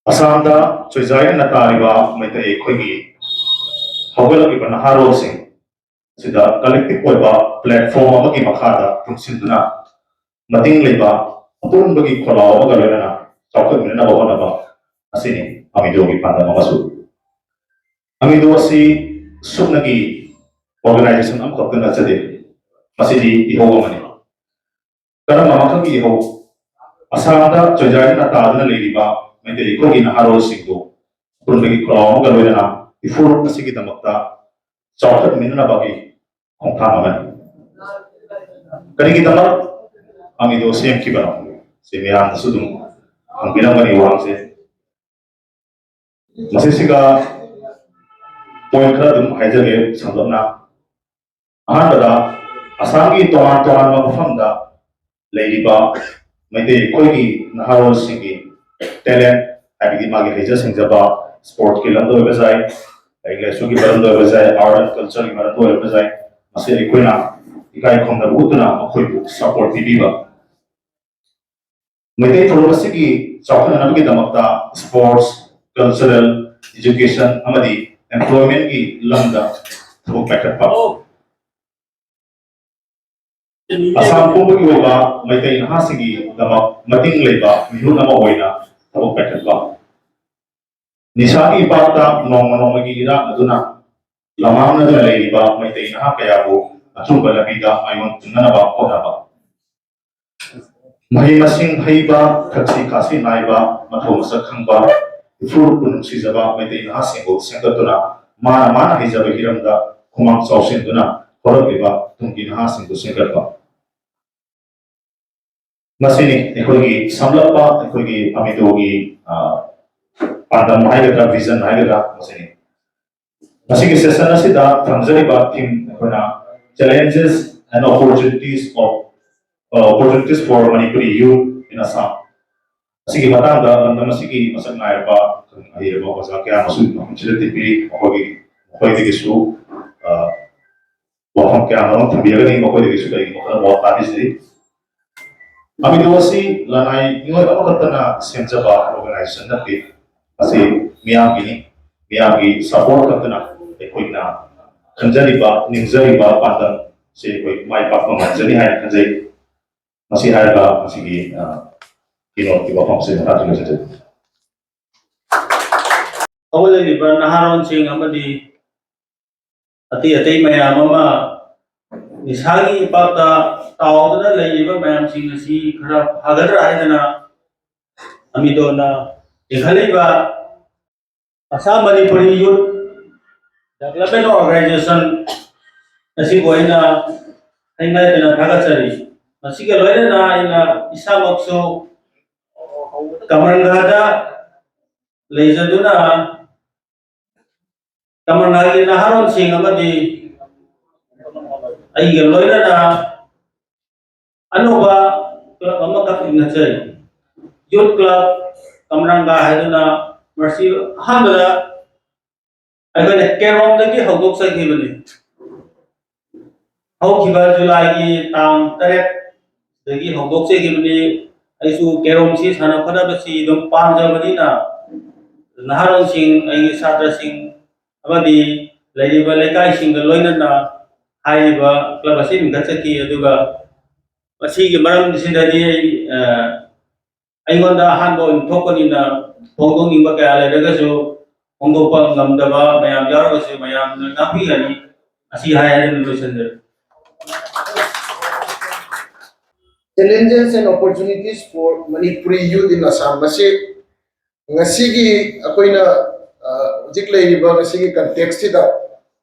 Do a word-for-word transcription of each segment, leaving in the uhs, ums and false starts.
ꯑꯁꯥꯝꯗ ꯆꯣꯏꯖꯥꯏꯅꯅ ꯇꯥꯔꯤꯕ ꯃꯩꯇꯩ ꯑꯩꯈꯣꯏꯒꯤ ꯍꯧꯒꯠꯂꯛꯂꯤꯕ ꯅꯍꯥꯔꯣꯜꯁꯤꯡ ꯁꯤꯗ ꯀꯂꯦꯛꯇꯤꯚ ꯑꯣꯏꯕ ꯄ꯭ꯂꯦꯠꯐꯣꯝ ꯑꯃꯒꯤ ꯃꯈꯥꯗ ꯄꯨꯟꯁꯤꯟꯗꯨꯅ ꯃꯇꯤꯡ ꯂꯩꯕ ꯑꯄꯨꯟꯕꯒꯤ ꯈꯣꯜꯂꯥꯎ ꯑꯃꯒ ꯂꯣꯏꯅꯅ ꯆꯥꯎꯈꯠꯃꯤꯟꯅꯅꯕ ꯍꯣꯠꯅꯕ ꯑꯁꯤꯅꯤ ꯑꯃꯤꯗꯣꯒꯤ ꯄꯥꯟꯗꯝ ꯑꯃꯁꯨ꯫ ꯑꯃꯤꯗꯣ ꯑꯁꯤ ꯁꯨꯞꯅꯒꯤ ꯑꯣꯔꯒꯅꯥꯏꯖꯦꯁꯟ ꯑꯃꯈꯛꯇ ꯅꯠꯆꯗꯦ, ꯃꯁꯤꯗꯤ ꯏꯍꯧ ꯑꯃꯅꯤ꯫ ꯀꯔꯝꯕ ꯃꯈꯜꯒꯤ ꯏꯍꯧ? ꯑꯁꯥꯝꯗ ꯆꯣꯏꯖꯥꯏꯅ ꯇꯥꯗꯨꯅ ꯂꯩꯔꯤꯕ ꯃꯩꯇꯩ ꯑꯩꯈꯣꯏꯒꯤ ꯅꯍꯥꯔꯣꯜꯁꯤꯡꯕꯨ ꯑꯄꯨꯟꯕꯒꯤ ꯈꯣꯜꯂꯥꯎ ꯑꯃꯒ ꯂꯣꯏꯅꯅ ꯏꯐꯨꯔꯨꯞ ꯑꯁꯤꯒꯤꯗꯃꯛꯇ ꯆꯥꯎꯈꯠꯃꯤꯟꯅꯅꯕꯒꯤ ꯈꯣꯡꯊꯥꯡ ꯑꯃꯅꯤ꯫ ꯀꯔꯤꯒꯤꯗꯃꯛ ꯑꯃꯤꯗꯣ ꯁꯦꯝꯈꯤꯕꯅꯣ? ꯁꯤ ꯃꯌꯥꯝꯅꯁꯨ ꯑꯗꯨꯝ ꯍꯪꯕꯤꯔꯝꯒꯅꯤ ꯋꯥꯍꯪꯁꯦ꯫ ꯃꯁꯤꯁꯤꯒ ꯄꯣꯏꯟ ꯈꯔ ꯑꯗꯨꯝ ꯍꯥꯏꯖꯒꯦ ꯁꯝꯂꯞꯅ꯫ ꯑꯍꯥꯟꯕꯗ, ꯑꯁꯥꯝꯒꯤ ꯇꯣꯉꯥꯟ ꯇꯣꯉꯥꯟꯕ ꯃꯐꯝꯗ ꯂꯩꯔꯤꯕ ꯃꯩꯇꯩ ꯑꯩꯈꯣꯏꯒꯤ ꯅꯍꯥꯔꯣꯜꯁꯤꯡꯒꯤ ꯇꯦꯂꯦꯟ, ꯍꯥꯏꯕꯗꯤ ꯃꯥꯒꯤ ꯍꯩꯖ ꯁꯤꯡꯖꯕ, ꯁ꯭ꯄꯣꯔꯠꯀꯤ ꯂꯝꯗ ꯑꯣꯏꯕ ꯌꯥꯏ, ꯂꯥꯏꯔꯤꯛ ꯂꯥꯏꯁꯨꯒꯤ ꯃꯔꯝꯗ ꯑꯣꯏꯕ ꯌꯥꯏ, ꯑꯥꯔꯠ ꯑꯦꯟ ꯀꯜꯆꯔꯒꯤ ꯃꯔꯝꯗ ꯑꯣꯏꯕ ꯌꯥꯏ, ꯃꯁꯤ ꯑꯩꯈꯣꯏꯅ ꯏꯀꯥꯏ ꯈꯨꯝꯅꯕ ꯎꯠꯇꯨꯅ ꯃꯈꯣꯏꯕꯨ ꯁꯄꯣꯔꯠ ꯄꯤꯕꯤꯕ꯫ ꯃꯩꯇꯩ ꯐꯨꯔꯨꯞ ꯑꯁꯤꯒꯤ ꯆꯥꯎꯈꯠꯅꯅꯕꯒꯤꯗꯃꯛꯇ ꯁ꯭ꯄꯣꯔꯠꯁ, ꯀꯜꯆꯔꯦꯜ, ꯏꯖꯨꯀꯦꯁꯟ ꯑꯃꯗꯤ ꯑꯦꯝꯄ꯭ꯂꯣꯏꯃꯦꯟꯒꯤ ꯂꯝꯗ ꯊꯕꯛ ꯄꯥꯏꯈꯠꯄ꯫ ꯑꯁꯥꯝ ꯄꯨꯝꯕꯒꯤ ꯑꯣꯏꯕ ꯃꯩꯇꯩ ꯅꯍꯥꯁꯤꯡꯒꯤꯗꯃꯛ ꯃꯇꯤꯡ ꯂꯩꯕ ꯃꯤꯍꯨꯠ ꯑꯃ ꯑꯣꯏꯅ ꯊꯕꯛ ꯄꯥꯏꯈꯠꯄ꯫ ꯅꯤꯁꯥꯒꯤ ꯏꯄꯥꯛꯇ ꯅꯣꯡꯃ ꯅꯣꯡꯃꯒꯤ ꯏꯔꯥꯛꯅꯗꯨꯅ ꯂꯃꯥꯡꯅꯗꯨꯅ ꯂꯩꯔꯤꯕ ꯃꯩꯇꯩ ꯅꯍꯥ ꯀꯌꯥꯕꯨ ꯑꯆꯨꯝꯕ ꯂꯝꯕꯤꯗ ꯃꯥꯏꯑꯣꯟ ꯆꯨꯝꯅꯅꯕ ꯍꯣꯠꯅꯕ꯫ ꯃꯍꯩ ꯃꯁꯤꯡ ꯍꯩꯕ, ꯊꯛꯁꯤ ꯈꯥꯁꯤ ꯅꯥꯏꯕ, ꯃꯊꯧ ꯃꯁꯛ ꯈꯪꯕ, ꯏꯐꯨꯔꯨꯞꯄꯨ ꯅꯨꯡꯁꯤꯖꯕ ꯃꯩꯇꯩ ꯅꯍꯥꯁꯤꯡꯕꯨ ꯁꯦꯝꯒꯠꯇꯨꯅ ꯃꯥꯅ ꯃꯥꯅ ꯍꯩꯖꯕ ꯍꯤꯔꯝꯗ ꯈꯨꯃꯥꯡ ꯆꯥꯎꯁꯤꯟꯗꯨꯅ ꯍꯧꯔꯛꯂꯤꯕ ꯇꯨꯡꯒꯤ ꯅꯍꯥꯁꯤꯡꯕꯨ ꯁꯦꯝꯒꯠꯄ꯫ ꯃꯁꯤꯅꯤ ꯑꯩꯈꯣꯏꯒꯤ ꯁꯝꯂꯞꯄ ꯑꯩꯈꯣꯏꯒꯤ ꯑꯃꯤꯗꯣꯒꯤ, ꯑ, ꯄꯥꯟꯗꯝ ꯍꯥꯏꯒꯗ꯭ꯔꯥ, ꯚꯤꯖꯟ ꯍꯥꯏꯒꯗ꯭ꯔꯥ, ꯃꯁꯤꯅꯤ꯫ ꯃꯁꯤꯒꯤ ꯁꯦꯁꯟ ꯑꯁꯤꯗ ꯊꯝꯖꯔꯤꯕ ꯊꯤꯝ ꯑꯩꯈꯣꯏꯅ Challenges and Opportunities of, uh, Opportunities for Manipuri Youth in Assam꯫ ꯑꯁꯤꯒꯤ ꯃꯇꯥꯡꯗ ꯂꯝꯗꯝ ꯑꯁꯤꯒꯤ ꯃꯁꯛ ꯅꯥꯏꯔꯕ ꯑꯍꯩꯔꯕ ꯑꯣꯖꯥ ꯀꯌꯥ ꯑꯃꯁꯨ ꯃꯐꯝꯁꯤꯗ ꯇꯤꯟꯕꯤꯔꯤ꯫ ꯃꯈꯣꯏꯒꯤ, ꯃꯈꯣꯏꯗꯒꯤꯁꯨ, ꯑ, ꯋꯥꯐꯝ ꯀꯌꯥ ꯑꯃꯔꯣꯝ ꯊꯝꯕꯤꯔꯒꯅꯤ꯫ ꯃꯈꯣꯏꯗꯒꯤꯁꯨ ꯀꯔꯤꯒꯨꯝꯕ ꯈꯔ ꯋꯥ ꯇꯥꯕꯤꯁꯤ꯫ ꯑꯃꯤꯗꯣ ꯑꯁꯤ ꯂꯅꯥꯏ ꯃꯤꯑꯣꯏ ꯑꯃꯈꯛꯇꯅ ꯁꯦꯝꯖꯕ ꯑꯣꯔꯒꯅꯥꯏꯖꯦꯁꯟ ꯅꯠꯇꯦ꯫ ꯑꯁꯤ ꯃꯤꯌꯥꯝꯒꯤꯅꯤ꯫ ꯃꯤꯌꯥꯝꯒꯤ ꯁꯄꯣꯔꯠ ꯈꯛꯇꯅ ꯑꯩꯈꯣꯏꯅ ꯈꯟꯖꯔꯤꯕ, ꯅꯤꯡꯖꯔꯤꯕ ꯄꯥꯟꯗꯝꯁꯤ ꯑꯩꯈꯣꯏ ꯃꯥꯏ ꯄꯥꯛꯄ ꯉꯝꯖꯅꯤ ꯍꯥꯏꯅ ꯈꯟꯖꯩ꯫ ꯃꯁꯤ ꯍꯥꯏꯔꯒ ꯉꯁꯤꯒꯤ, ꯑ, keynote ꯀꯤ ꯋꯥꯐꯝꯁꯤ ꯃꯈꯥ ꯇꯥꯅ ꯂꯣꯏꯁꯤꯟꯖꯒꯦ꯫ ꯍꯧꯒꯠꯂꯛꯂꯤꯕ ꯅꯍꯥꯔꯣꯟꯁꯤꯡ ꯑꯃꯗꯤ ꯑꯇꯩ ꯑꯇꯩ ꯃꯌꯥꯝ ꯑꯃ ꯅꯤꯁꯥꯒꯤ ꯏꯄꯥꯛꯇ ꯇꯥꯎꯗꯨꯅ ꯂꯩꯔꯤꯕ ꯃꯌꯥꯝꯁꯤꯡ ꯑꯁꯤ ꯈꯔ ꯐꯒꯗ꯭ꯔꯥ ꯍꯥꯏꯗꯅ ꯑꯃꯤꯗꯣꯅ ꯂꯤꯡꯈꯠꯂꯛꯏꯕ ꯑꯁꯥꯝ ꯃꯅꯤꯄꯨꯔꯤ ꯌꯨꯠ ꯗꯦꯕꯂꯞꯃꯦꯟ ꯑꯣꯔꯒꯅꯥꯏꯖꯦꯁꯟ ꯑꯁꯤꯕꯨ ꯑꯩꯅ ꯊꯦꯡꯅꯗꯅ ꯊꯥꯒꯠꯆꯔꯤ꯫ ꯃꯁꯤꯒ ꯂꯣꯏꯅꯅ ꯑꯩꯅ ꯏꯁꯥꯃꯛꯁꯨ ꯀꯃꯔꯪꯒꯥꯗ ꯂꯩꯖꯗꯨꯅ ꯀꯃꯔꯪꯒꯥꯒꯤ ꯅꯍꯥꯔꯣꯜꯁꯤꯡ ꯑꯃꯗꯤ ꯑꯩꯒ ꯂꯣꯏꯅꯅ ꯑꯅꯧꯕ ꯀ꯭ꯂꯕ ꯑꯃꯈꯛ ꯂꯤꯡꯈꯠꯆꯔꯤ꯫ ꯌꯨꯠ ꯀ꯭ꯂꯕ ꯀꯃꯔꯪꯒꯥ ꯍꯥꯏꯗꯨꯅ ꯃꯁꯤ ꯑꯍꯥꯟꯕꯗ ꯑꯩꯈꯣꯏꯅ ꯀꯦꯔꯣꯝꯗꯒꯤ ꯍꯧꯗꯣꯛꯆꯈꯤꯕꯅꯤ꯫ ꯍꯧꯈꯤꯕ ꯖꯨꯂꯥꯏꯒꯤ ꯇꯥꯡ ꯇꯔꯦꯠꯇꯒꯤ ꯍꯧꯗꯣꯛꯆꯈꯤꯕꯅꯤ꯫ ꯑꯩꯁꯨ ꯀꯦꯔꯣꯝꯁꯤ ꯁꯥꯟꯅ ꯈꯣꯠꯅꯕꯁꯤ ꯑꯗꯨꯝ ꯄꯥꯝꯖꯕꯅꯤꯅ ꯅꯍꯥꯔꯣꯜꯁꯤꯡ, ꯑꯩꯒꯤ ꯁꯥꯇ꯭ꯔꯁꯤꯡ ꯑꯃꯗꯤ ꯂꯩꯔꯤꯕ ꯂꯩꯀꯥꯏꯁꯤꯡꯒ ꯂꯣꯏꯅꯅ ꯍꯥꯏꯔꯤꯕ ꯀ꯭ꯂꯕ ꯑꯁꯤ ꯂꯤꯡꯈꯠꯆꯈꯤ꯫ ꯑꯗꯨꯒ ꯃꯁꯤꯒꯤ ꯃꯔꯝꯁꯤꯗꯗꯤ ꯑꯩ, ꯑ, ꯑꯩꯉꯣꯟꯗ ꯑꯍꯥꯟꯕ ꯑꯣꯏꯅ ꯊꯣꯛꯄꯅꯤꯅ ꯐꯣꯡꯗꯣꯛꯅꯤꯡꯕ ꯀꯌꯥ ꯂꯩꯔꯒꯁꯨ ꯐꯣꯡꯗꯣꯛꯄ ꯉꯝꯗꯕ ꯃꯌꯥꯝ ꯌꯥꯎꯔꯒꯁꯨ ꯃꯌꯥꯝꯅ ꯉꯥꯛꯄꯤꯒꯅꯤ꯫ ꯑꯁꯤ ꯍꯥꯏꯔꯒ ꯂꯣꯏꯁꯤꯟꯖꯔꯦ꯫ Challenges and opportunities for Manipuri youth in Assam꯫ ꯃꯁꯤ ꯉꯁꯤꯒꯤ ꯑꯩꯈꯣꯏꯅ, ꯑ, ꯍꯧꯖꯤꯛ ꯂꯩꯔꯤꯕ ꯉꯁꯤꯒꯤ ꯀꯟꯇꯦꯛꯁꯁꯤꯗ,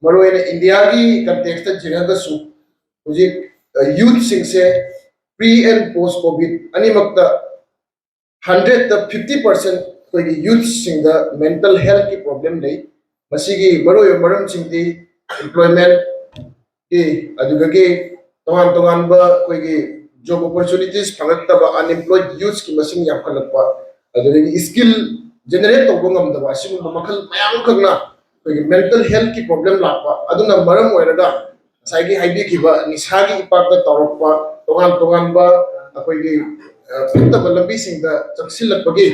ꯃꯔꯨꯑꯣꯏꯅ ꯏꯟꯗꯤꯌꯥꯒꯤ ꯀꯟꯇꯦꯛꯁꯇ ꯌꯦꯡꯉꯒꯁꯨ, ꯍꯧꯖꯤꯛ, ꯑ, ꯌꯨꯠꯁꯤꯡꯁꯦ pre and post COVID ꯑꯅꯤꯃꯛꯇ ꯍꯟꯗ꯭ꯔꯦꯠꯇ ꯐꯤꯐꯇꯤ ꯄꯥꯔꯁꯦꯟ ꯑꯩꯈꯣꯏꯒꯤ ꯌꯨꯠꯁꯤꯡꯗ ꯃꯦꯟꯇꯦꯜ ꯍꯦꯜꯠꯀꯤ ꯄ꯭ꯔꯣꯕ꯭ꯂꯦꯝ ꯂꯩ꯫ ꯃꯁꯤꯒꯤ ꯃꯔꯨꯑꯣꯏꯕ ꯃꯔꯝꯁꯤꯡꯗꯤ ꯑꯦꯝꯄ꯭ꯂꯣꯏꯃꯦꯟꯠꯀꯤ, ꯑꯗꯨꯗꯒꯤ ꯇꯣꯉꯥꯟ ꯇꯣꯉꯥꯟꯕ ꯑꯩꯈꯣꯏꯒꯤ ꯖꯣꯕ ꯑꯣꯄꯣꯔꯆꯨꯅꯤꯇꯤꯁ ꯐꯪꯉꯛꯇꯕ, ꯑꯟꯑꯦꯝꯄ꯭ꯂꯣꯏꯗ ꯌꯨꯠꯁꯀꯤ ꯃꯁꯤꯡ ꯌꯥꯝꯈꯠꯂꯛꯄ, ꯑꯗꯨꯗꯒꯤ ꯁ꯭ꯀꯤꯜ ꯖꯦꯅꯦꯔꯦꯠ ꯇꯧꯕ ꯉꯝꯗꯕ, ꯑꯁꯤꯒꯨꯝꯕ ꯃꯈꯜ ꯃꯌꯥꯝ ꯑꯃꯈꯛꯅ ꯑꯩꯈꯣꯏꯒꯤ ꯃꯦꯟꯇꯦꯜ ꯍꯦꯜꯠꯀꯤ ꯄ꯭ꯔꯣꯕ꯭ꯂꯦꯝ ꯂꯥꯛꯄ꯫ ꯑꯗꯨꯅ ꯃꯔꯝ ꯑꯣꯏꯔꯒ ꯉꯁꯥꯏꯒꯤ ꯍꯥꯏꯕꯤꯈꯤꯕ ꯅꯤꯁꯥꯒꯤ ꯏꯄꯥꯛꯇ ꯇꯧꯔꯛꯄ, ꯇꯣꯉꯥꯟ ꯇꯣꯉꯥꯟꯕ ꯑꯩꯈꯣꯏꯒꯤ, ꯑ, ꯐꯠꯇꯕ ꯂꯝꯕꯤꯁꯤꯡꯗ ꯆꯪꯁꯤꯜꯂꯛꯄꯒꯤ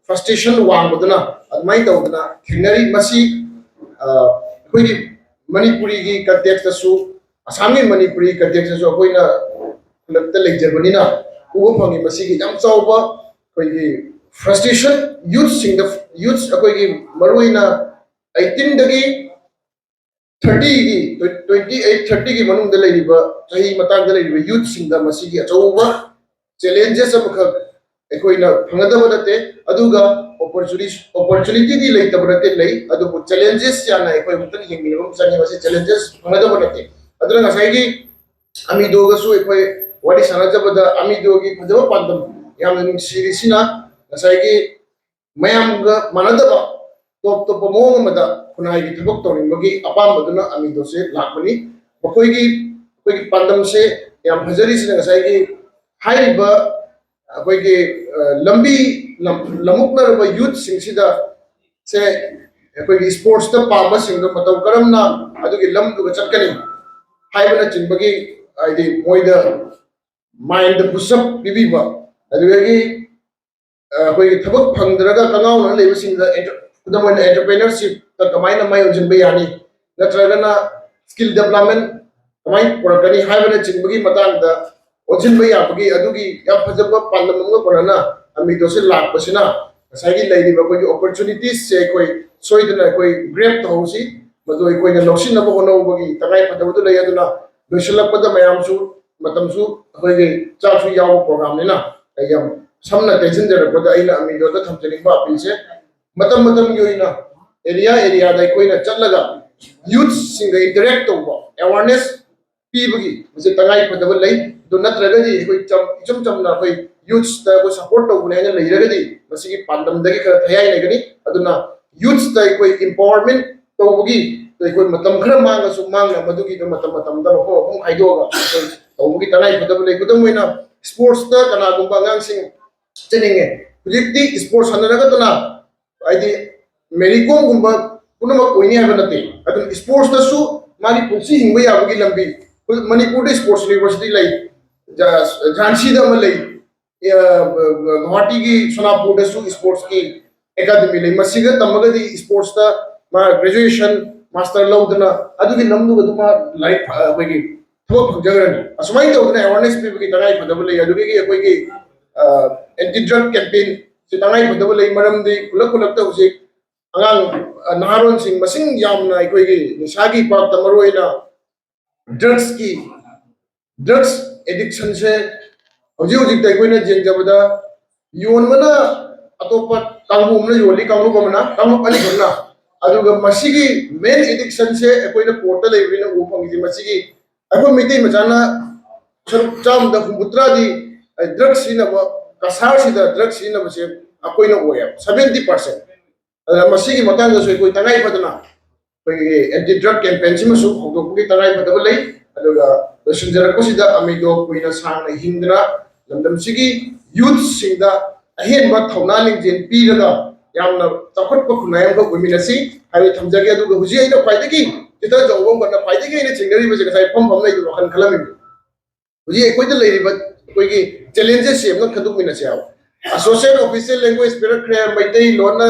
ꯐ꯭ꯔꯁꯇ꯭ꯔꯦꯁꯟ ꯋꯥꯡꯕꯗꯨꯅ ꯑꯗꯨꯃꯥꯏꯅ ꯇꯧꯗꯅ ꯊꯦꯡꯅꯔꯤ꯫ ꯃꯁꯤ ꯑꯩꯈꯣꯏꯒꯤ ꯃꯅꯤꯄꯨꯔꯤꯒꯤ ꯀꯟꯇꯦꯛꯁꯇꯁꯨ, ꯑꯁꯥꯝꯒꯤ ꯃꯅꯤꯄꯨꯔꯤ ꯀꯟꯇꯦꯛꯁꯇꯁꯨ ꯑꯩꯈꯣꯏꯅ ꯈꯨꯜꯂꯛꯇ ꯂꯩꯖꯕꯅꯤꯅ ꯎꯕ ꯐꯪꯉꯤ꯫ ꯃꯁꯤꯒꯤ ꯌꯥꯝ ꯆꯥꯎꯕ ꯑꯩꯈꯣꯏꯒꯤ ꯐ꯭ꯔꯁꯇ꯭ꯔꯦꯁꯟ ꯌꯨꯠꯁꯤꯡꯗ, ꯌꯨꯠꯁ ꯑꯩꯈꯣꯏꯒꯤ ꯃꯔꯨꯑꯣꯏꯅ ꯑꯩꯇꯤꯟꯗꯒꯤ ꯊꯥꯔꯇꯤꯒꯤ, ꯇ꯭ꯋꯦꯟꯇꯤ ꯑꯩꯠ ꯊꯥꯔꯇꯤꯒꯤ ꯃꯅꯨꯡꯗ ꯂꯩꯔꯤꯕ, ꯆꯍꯤ ꯃꯇꯥꯡꯗ ꯂꯩꯔꯤꯕ ꯌꯨꯠꯁꯤꯡꯗ ꯃꯁꯤꯒꯤ ꯑꯆꯧꯕ ꯆꯦꯂꯦꯟꯖꯦꯁ ꯑꯃꯈꯛ ꯑꯩꯈꯣꯏꯅ ꯐꯪꯒꯗꯕ ꯅꯠꯇꯦ꯫ ꯑꯗꯨꯒ ꯑꯣꯄꯣꯔꯆꯨꯅꯤꯇꯤꯗꯤ ꯂꯩꯇꯕ ꯅꯠꯇꯦ, ꯂꯩ꯫ ꯑꯗꯨꯕꯨ ꯆꯦꯂꯦꯟꯖꯦꯁ ꯌꯥꯝꯅ ꯑꯩꯈꯣꯏ ꯑꯃꯨꯛꯇꯪ ꯌꯦꯡꯃꯤꯟꯅꯕ ꯑꯃ ꯆꯪꯉꯤ꯫ ꯃꯁꯤ ꯆꯦꯂꯦꯟꯖꯦꯁ ꯐꯪꯒꯗꯕ ꯅꯠꯇꯦ꯫ ꯑꯗꯨꯅ ꯉꯁꯥꯏꯒꯤ ꯑꯃꯤꯗꯣꯒꯁꯨ ꯑꯩꯈꯣꯏ ꯋꯥꯔꯤ ꯁꯥꯟꯅꯖꯕꯗ ꯑꯃꯤꯗꯣꯒꯤ ꯐꯖꯕ ꯄꯥꯟꯗꯝ ꯌꯥꯝꯅ ꯅꯨꯡꯁꯤꯔꯤꯁꯤꯅ ꯉꯁꯥꯏꯒꯤ ꯃꯌꯥꯝꯒ ꯃꯥꯟꯅꯗꯕ ꯇꯣꯞ ꯇꯣꯞꯄ ꯃꯑꯣꯡ ꯑꯃꯗ ꯈꯨꯟꯅꯥꯏꯒꯤ ꯊꯕꯛ ꯇꯧꯅꯤꯡꯕꯒꯤ ꯑꯄꯥꯝꯕꯗꯨꯅ ꯑꯃꯤꯗꯣꯁꯦ ꯂꯥꯛꯄꯅꯤ꯫ ꯃꯈꯣꯏꯒꯤ, ꯑꯩꯈꯣꯏꯒꯤ ꯄꯥꯟꯗꯝꯁꯦ ꯌꯥꯝ ꯐꯖꯔꯤꯁꯤꯅ ꯉꯁꯥꯏꯒꯤ ꯍꯥꯏꯔꯤꯕ ꯑꯩꯈꯣꯏꯒꯤ ꯂꯝꯕꯤ ꯂꯝꯃꯨꯛꯅꯔꯕ ꯌꯨꯠꯁꯤꯡꯁꯤꯗ ꯁꯦ ꯑꯩꯈꯣꯏꯒꯤ ꯁ꯭ꯄꯣꯔꯠꯁꯇ ꯄꯥꯝꯕꯁꯤꯡꯗꯣ ꯃꯇꯧ ꯀꯔꯝꯅ ꯑꯗꯨꯒꯤ ꯂꯝꯗꯨꯒ ꯆꯠꯀꯅꯤ ꯍꯥꯏꯕꯅꯆꯤꯡꯕꯒꯤ, ꯍꯥꯏꯗꯤ ꯃꯣꯏꯗ ꯃꯥꯏꯟꯗ ꯄꯨꯁꯞ ꯄꯤꯕꯤꯕ, ꯑꯗꯨꯗꯒꯤ ꯑꯩꯈꯣꯏꯒꯤ ꯊꯕꯛ ꯐꯪꯗ꯭ꯔꯒ ꯀꯉꯥꯎꯅ ꯂꯩꯕꯁꯤꯡꯗ, ꯈꯨꯗꯝ ꯑꯣꯏꯅ ꯑꯦꯟꯇꯔꯄ꯭ꯔꯦꯅꯔꯁꯤꯞꯇ ꯀꯃꯥꯏꯅ ꯃꯥꯏ ꯑꯣꯟꯁꯤꯟꯕ ꯌꯥꯅꯤ, ꯅꯠꯇ꯭ꯔꯒꯅ ꯁ꯭ꯀꯤꯜ ꯗꯦꯕꯂꯞꯃꯦꯟ ꯀꯃꯥꯏꯅ ꯄꯨꯔꯛꯀꯅꯤ ꯍꯥꯏꯕꯅꯆꯤꯡꯕꯒꯤ ꯃꯇꯥꯡꯗ ꯑꯣꯟꯁꯤꯟꯕ ꯌꯥꯕꯒꯤ ꯑꯗꯨꯒꯤ ꯌꯥꯝ ꯐꯖꯕ ꯄꯥꯟꯗꯝ ꯑꯃꯒ ꯄꯨꯔꯛꯅ ꯑꯃꯤꯗꯣꯁꯦ ꯂꯥꯛꯄꯁꯤꯅ ꯉꯁꯥꯏꯒꯤ ꯂꯩꯔꯤꯕ ꯑꯩꯈꯣꯏꯒꯤ ꯑꯣꯄꯣꯔꯆꯨꯅꯤꯇꯤꯁꯁꯦ ꯑꯩꯈꯣꯏ ꯁꯣꯏꯗꯅ ꯑꯩꯈꯣꯏ ꯒ꯭ꯔꯦꯞ ꯇꯧꯍꯧꯁꯤ꯫ ꯃꯗꯨ ꯑꯩꯈꯣꯏꯅ ꯂꯧꯁꯤꯟꯅꯕ ꯍꯣꯠꯅꯍꯧꯕꯒꯤ ꯇꯉꯥꯏ ꯐꯗꯕꯗꯨ ꯂꯩ꯫ ꯑꯗꯨꯅ ꯂꯣꯏꯁꯤꯜꯂꯛꯄꯗ ꯃꯌꯥꯝꯁꯨ ꯃꯇꯝꯁꯨ ꯑꯩꯈꯣꯏꯒꯤ ꯆꯥꯛꯁꯨ ꯌꯥꯎꯕ ꯄ꯭ꯔꯣꯒ꯭ꯔꯥꯝꯅꯤꯅ ꯑꯩ ꯌꯥꯝ ꯁꯝꯅ ꯇꯦꯟꯁꯤꯟꯖꯔꯛꯄꯗ ꯑꯩꯅ ꯑꯃꯤꯗꯣꯗ ꯊꯝꯖꯅꯤꯡꯕ ꯑꯄꯤꯜꯁꯦ ꯃꯇꯝ ꯃꯇꯝꯒꯤ ꯑꯣꯏꯅ ꯑꯦꯔꯤꯌꯥ ꯑꯦꯔꯤꯌꯥꯗ ꯑꯩꯈꯣꯏꯅ ꯆꯠꯂꯒ ꯌꯨꯠꯁꯤꯡꯒ ꯏꯟꯇꯔꯦꯛ ꯇꯧꯕ, ꯑꯦꯋꯥꯔꯅꯦꯁ ꯄꯤꯕꯒꯤ ꯃꯁꯤ ꯇꯉꯥꯏ ꯐꯗꯕ ꯂꯩ꯫ ꯑꯗꯨ ꯅꯠꯇ꯭ꯔꯒꯗꯤ ꯑꯩꯈꯣꯏ ꯏꯆꯝ ꯆꯝꯅ ꯑꯩꯈꯣꯏ ꯌꯨꯠꯁꯇ ꯑꯩꯈꯣꯏ ꯁꯄꯣꯔꯠ ꯇꯧꯕꯅꯦ ꯍꯥꯏꯅ ꯂꯩꯔꯒꯗꯤ ꯃꯁꯤꯒꯤ ꯄꯥꯟꯗꯝꯗꯒꯤ ꯈꯔ ꯊꯌꯥꯏꯅꯒꯅꯤ꯫ ꯑꯗꯨꯅ ꯌꯨꯠꯁꯇ ꯑꯩꯈꯣꯏ ꯏꯝꯄꯥꯋꯔꯃꯦꯟ ꯇꯧꯕꯒꯤ ꯑꯩꯈꯣꯏ ꯃꯇꯝ ꯈꯔ ꯃꯥꯡꯉꯁꯨ ꯃꯥꯡꯅ ꯃꯗꯨꯒꯤꯗꯣ ꯃꯇꯝ ꯃꯇꯝꯗ ꯃꯐꯝ ꯃꯐꯝ ꯈꯥꯏꯗꯣꯛꯑꯒ ꯑꯩꯈꯣꯏ ꯇꯧꯕꯒꯤ ꯇꯉꯥꯏ ꯐꯗꯕ ꯂꯩ꯫ ꯈꯨꯗꯝ ꯑꯣꯏꯅ ꯁ꯭ꯄꯣꯔꯠꯁꯇ ꯀꯅꯥꯒꯨꯝꯕ ꯑꯉꯥꯡꯁꯤꯡ ꯆꯠꯅꯤꯡꯉꯦ, ꯍꯧꯖꯤꯛꯇꯤ ꯁ꯭ꯄꯣꯔꯠꯁ ꯁꯥꯟꯅꯔꯒꯗꯅ ꯍꯥꯏꯗꯤ ꯃꯦꯔꯤ ꯀꯣꯝꯒꯨꯝꯕ ꯄꯨꯝꯅꯃꯛ ꯑꯣꯏꯅꯤ ꯍꯥꯏꯕ ꯅꯠꯇꯦ꯫ ꯑꯗꯨꯅ ꯁ꯭ꯄꯣꯔꯠꯁꯇꯁꯨ ꯃꯥꯒꯤ ꯄꯨꯟꯁꯤ ꯍꯤꯡꯕ ꯌꯥꯕꯒꯤ ꯂꯝꯕꯤ, ꯃꯅꯤꯄꯨꯔꯗ ꯁ꯭ꯄꯣꯔꯠꯁ ꯌꯨꯅꯤꯚꯔꯁꯤꯇꯤ ꯂꯩ, ꯖ-, ꯖꯥꯟꯁꯤꯗ ꯑꯃ ꯂꯩ, ꯑ, ꯒꯨꯋꯥꯍꯥꯇꯤꯒꯤ ꯁꯣꯅꯥꯄꯨꯔꯗꯁꯨ ꯁ꯭ꯄꯣꯔꯠꯁꯀꯤ ꯑꯦꯀꯥꯗꯃꯤ ꯂꯩ꯫ ꯃꯁꯤꯒ ꯇꯝꯃꯒꯗꯤ ꯁ꯭ꯄꯣꯔꯠꯁꯇ ꯃꯥ ꯒ꯭ꯔꯦꯖꯨꯑꯦꯁꯟ, ꯃꯥꯁꯇꯔ ꯂꯧꯗꯅ ꯑꯗꯨꯒꯤ ꯂꯝꯗꯨꯒ ꯑꯗꯨꯝ ꯃꯥ ꯂꯥꯏꯔꯤꯛ ꯐ-, ꯑꯩꯈꯣꯏꯒꯤ ꯊꯕꯛ ꯐꯪꯖꯈ꯭ꯔꯅꯤ꯫ ꯑꯁꯨꯃꯥꯏꯅ ꯇꯧꯗꯅ ꯑꯦꯋꯥꯔꯅꯦꯁ ꯄꯤꯕꯒꯤ ꯇꯉꯥꯏꯐꯗꯕ ꯂꯩ꯫ ꯑꯗꯨꯗꯒꯤ ꯑꯩꯈꯣꯏꯒꯤ ꯑꯦꯟꯇꯤ ꯗ꯭ꯔꯒ ꯀꯦꯝꯄꯦꯟꯁꯤ ꯇꯉꯥꯏꯐꯗꯕ ꯂꯩ꯫ ꯃꯔꯝꯗꯤ ꯈꯨꯜꯂꯛ ꯈꯨꯜꯂꯛꯇ ꯍꯧꯖꯤꯛ ꯑꯉꯥꯡ, ꯑ, ꯅꯍꯥꯔꯣꯟꯁꯤꯡ ꯃꯁꯤꯡ ꯌꯥꯝꯅ ꯑꯩꯈꯣꯏꯒꯤ ꯅꯤꯁꯥꯒꯤ ꯄꯥꯞꯇ ꯃꯔꯨꯑꯣꯏꯅ ꯗ꯭ꯔꯒꯁꯀꯤ, ꯗ꯭ꯔꯒꯁ ꯑꯦꯗꯤꯛꯁꯟꯁꯦ ꯍꯧꯖꯤꯛ ꯍꯧꯖꯤꯛꯇ ꯑꯩꯈꯣꯏꯅ ꯌꯦꯡꯖꯕꯗ ꯌꯣꯟꯕꯅ ꯑꯇꯣꯞꯄ ꯀꯥꯡꯕꯨ ꯑꯃꯅ ꯌꯣꯜꯂꯤ, ꯀꯥꯡꯂꯨꯞ ꯑꯃꯅ, ꯀꯥꯡꯂꯨꯞ ꯑꯅꯤꯈꯛꯅ꯫ ꯑꯗꯨꯒ ꯃꯁꯤꯒꯤ ꯃꯦꯟ ꯑꯦꯗꯤꯛꯁꯟꯁꯦ ꯑꯩꯈꯣꯏꯅ ꯀꯣꯔꯠꯇ ꯂꯩꯕꯅꯤꯅ ꯎꯕ ꯐꯪꯉꯤꯁꯦ꯫ ꯃꯁꯤꯒꯤ ꯑꯩꯈꯣꯏ ꯃꯩꯇꯩ ꯃꯆꯥꯅ ꯁꯔꯨꯛ ꯆꯥꯝꯗ ꯍꯨꯝꯐꯨꯇꯔꯥꯗꯤ ꯗ꯭ꯔꯒ ꯁꯤꯖꯤꯟꯅꯕ, ꯀꯁꯥꯔꯁꯤꯗ ꯗ꯭ꯔꯒ ꯁꯤꯖꯤꯟꯅꯕꯁꯦ ꯑꯩꯈꯣꯏꯅ ꯑꯣꯏꯌꯦꯕ, ꯁꯚꯦꯟꯇꯤ ꯄꯥꯔꯁꯦꯟ꯫ ꯑꯗꯨꯅ ꯃꯁꯤꯒꯤ ꯃꯇꯥꯡꯗꯁꯨ ꯑꯩꯈꯣꯏ ꯇꯉꯥꯏ ꯐꯗꯅ ꯑꯩꯈꯣꯏꯒꯤ ꯑꯦꯟꯇꯤ ꯗ꯭ꯔꯒ ꯀꯦꯝꯄꯦꯟꯁꯤꯃꯁꯨ ꯍꯧꯗꯣꯛꯄꯒꯤ ꯇꯉꯥꯏꯐꯗꯕ ꯂꯩ꯫ ꯑꯗꯨꯒ ꯂꯣꯏꯁꯤꯟꯖꯔꯛꯄꯁꯤꯗ ꯑꯃꯤꯗꯣ ꯀꯨꯏꯅ ꯁꯥꯡꯅ ꯍꯤꯡꯗꯅ ꯂꯝꯗꯝꯁꯤꯒꯤ ꯌꯨꯠꯁꯤꯡꯗ ꯑꯍꯦꯟꯕ ꯊꯧꯅꯥ ꯂꯤꯡꯖꯦꯜ ꯄꯤꯔꯒ ꯌꯥꯝꯅ ꯆꯥꯎꯈꯠꯄ ꯈꯨꯟꯅꯥꯏ ꯑꯃꯈꯛ ꯑꯣꯏꯃꯤꯟꯅꯁꯤ ꯍꯥꯏꯕ ꯊꯝꯖꯒꯦ꯫ ꯑꯗꯨꯒ ꯍꯧꯖꯤꯛ ꯑꯩꯅ ꯈ꯭ꯋꯥꯏꯗꯒꯤ ꯈꯤꯇꯪ ꯆꯥꯎꯕ ꯑꯃꯈꯛꯅ ꯈ꯭ꯋꯥꯏꯗꯒꯤ ꯑꯩꯅ ꯆꯤꯡꯅꯔꯤꯕꯁꯦ ꯉꯁꯥꯏ ꯐꯝ ꯐꯝ ꯂꯩꯗꯨꯅ ꯋꯥꯈꯜ ꯈꯜꯂꯝꯃꯤꯕꯅꯤ꯫ ꯍꯧꯖꯤꯛ ꯑꯩꯈꯣꯏꯗ ꯂꯩꯔꯤꯕ ꯑꯩꯈꯣꯏꯒꯤ ꯆꯦꯂꯦꯟꯖꯦꯁꯁꯤ ꯑꯃꯨꯛ ꯈꯟꯗꯣꯛꯃꯤꯟꯅꯁꯦ ꯍꯥꯏꯕ꯫ ꯑꯁꯣꯁꯤꯌꯦꯜ ꯑꯣꯐꯤꯁꯤꯌꯦꯜ ꯂꯦꯡꯒ꯭ꯋꯦꯖ ꯄꯤꯔꯛꯈ꯭ꯔꯦ, ꯃꯩꯇꯩꯂꯣꯟꯅ,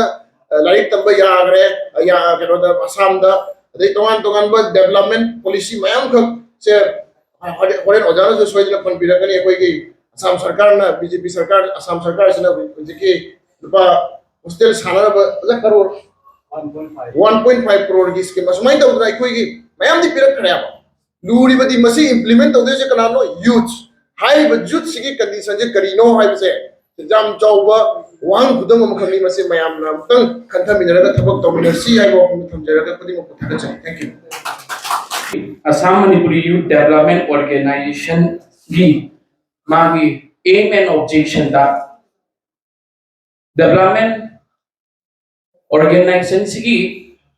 ꯑ, ꯂꯥꯏꯔꯤꯛ ꯇꯝꯕ ꯌꯥꯈ꯭ꯔꯦ, ꯑ, ꯌꯥ-, ꯀꯩꯅꯣꯗ, ꯑꯁꯥꯝꯗ, ꯑꯗꯩ ꯇꯣꯉꯥꯟ ꯇꯣꯉꯥꯟꯕ ꯗꯦꯕꯂꯞꯃꯦꯟ ꯄꯣꯂꯤꯁꯤ ꯃꯌꯥꯝꯈꯛꯁꯦ ꯍꯣꯔꯦꯟ, ꯍꯣꯔꯦꯟ ꯑꯣꯖꯥꯅꯁꯨ ꯁꯣꯏꯗꯅ ꯄꯟꯕꯤꯔꯛꯀꯅꯤ꯫ ꯑꯩꯈꯣꯏꯒꯤ ꯑꯁꯥꯝ ꯁꯔꯀꯥꯔꯅ, ꯕꯤ ꯖꯦ ꯄꯤ ꯁꯔꯀꯥꯔ, ꯑꯁꯥꯝ ꯁꯔꯀꯥꯔꯁꯤꯅ ꯍꯧꯖꯤꯛꯀꯤ ꯂꯨꯄꯥ ꯍꯣꯁꯇꯦꯜ ꯁꯥꯟꯅꯅꯕ ꯀꯔꯣꯔ ꯋꯥꯟ ꯄꯣꯏꯟ ꯐꯥꯏꯚ ꯀ꯭ꯔꯣꯔꯒꯤ ꯁ꯭ꯀꯤꯝ ꯑꯁꯨꯃꯥꯏꯅ ꯇꯧꯗꯅ ꯑꯩꯈꯣꯏꯒꯤ ꯃꯌꯥꯝꯗꯤ ꯄꯤꯔꯛꯈ꯭ꯔꯦꯕ꯫ ꯂꯨꯔꯤꯕꯗꯤ ꯃꯁꯤ ꯏꯝꯄ꯭ꯂꯤꯃꯦꯟ ꯇꯧꯗꯣꯏꯁꯦ ꯀꯅꯥꯅꯣ? ꯌꯨꯠꯁ꯫ ꯍꯥꯏꯔꯤꯕ ꯌꯨꯠꯁꯤꯒꯤ ꯀꯟꯗꯤꯁꯟꯁꯦ ꯀꯔꯤꯅꯣ ꯍꯥꯏꯕꯁꯦ ꯌꯥꯝ ꯆꯥꯎꯕ ꯋꯥꯍꯪ ꯈꯨꯗꯝ ꯑꯃꯈꯛꯅꯤ꯫ ꯃꯁꯤ ꯃꯌꯥꯝꯅ ꯑꯃꯨꯛꯇꯪ ꯈꯟꯊꯃꯤꯟꯅꯔꯒ ꯊꯕꯛ ꯇꯧꯃꯤꯟꯅꯁꯤ ꯍꯥꯏꯕ ꯋꯥꯐꯝꯗ ꯊꯝꯖꯔꯒ ꯈꯨꯗꯤꯡꯃꯛꯄꯨ ꯊꯥꯒꯠꯆꯔꯤ꯫ Thank you꯫ Assam Manipuri Youth Development Organization ꯒꯤ ꯃꯥꯒꯤ aim and objectionꯗ ꯗꯦꯕꯂꯞꯃꯦꯟ ꯑꯣꯔꯒꯦꯅꯥꯏꯖꯦꯁꯟꯁꯤꯒꯤ,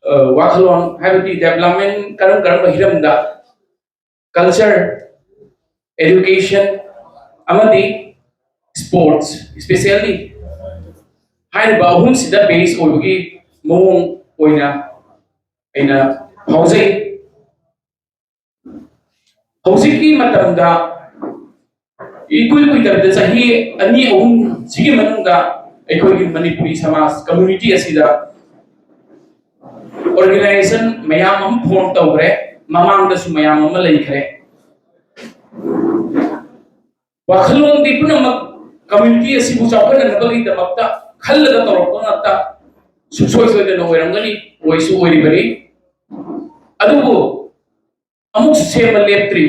ꯑ, ꯋꯥꯈꯜꯂꯣꯟ, ꯍꯥꯏꯕꯗꯤ ꯗꯦꯕꯂꯞꯃꯦꯟ ꯀꯔꯝ ꯀꯔꯝꯕ ꯍꯤꯔꯝꯗ, ꯀꯜꯆꯔ, ꯑꯦꯖꯨꯀꯦꯁꯟ ꯑꯃꯗꯤ ꯁ꯭ꯄꯣꯔꯠꯁ, ꯏꯁꯄꯤꯁꯦꯜꯂꯤ ꯍꯥꯏꯔꯤꯕ ꯑꯍꯨꯝꯁꯤꯗ ꯕꯦꯁ ꯑꯣꯏꯕꯒꯤ ꯃꯑꯣꯡ ꯑꯣꯏꯅ ꯑꯩꯅ ꯐꯥꯎꯖꯩ꯫ ꯍꯧꯖꯤꯛꯀꯤ ꯃꯇꯝꯗ ꯏꯀꯨꯏ ꯀꯨꯏꯗꯕꯗ, ꯆꯍꯤ ꯑꯅꯤ ꯑꯍꯨꯝꯁꯤꯒꯤ ꯃꯅꯨꯡꯗ ꯑꯩꯈꯣꯏꯒꯤ ꯃꯅꯤꯄꯨꯔꯤ ꯁꯃꯥꯖ, ꯀꯝꯃ꯭ꯌꯨꯅꯤꯇꯤ ꯑꯁꯤꯗ ꯑꯣꯔꯒꯅꯥꯏꯖꯦꯁꯟ ꯃꯌꯥꯝ ꯑꯃ ꯐꯣꯔꯝ ꯇꯧꯈ꯭ꯔꯦ, ꯃꯃꯥꯡꯗꯁꯨ ꯃꯌꯥꯝ ꯑꯃ ꯂꯩꯈ꯭ꯔꯦ꯫ ꯋꯥꯈꯜꯂꯣꯟꯗꯤ ꯄꯨꯝꯅꯃꯛ ꯀꯝꯃ꯭ꯌꯨꯅꯤꯇꯤ ꯑꯁꯤꯕꯨ ꯆꯥꯎꯈꯠꯅꯅꯕꯒꯤꯗꯃꯛꯇ ꯈꯜꯂꯒ ꯇꯧꯔꯛꯄ ꯉꯥꯛꯇ ꯁꯨꯡꯁꯣꯏ ꯁꯣꯏꯗꯅ ꯑꯣꯏꯔꯝꯒꯅꯤ, ꯑꯣꯏꯁꯨ ꯑꯣꯏꯔꯤꯕꯅꯤ꯫ ꯑꯗꯨꯕꯨ ꯑꯃꯨꯛꯁꯨ ꯁꯦꯝꯕ ꯂꯦꯞꯇ꯭ꯔꯤ꯫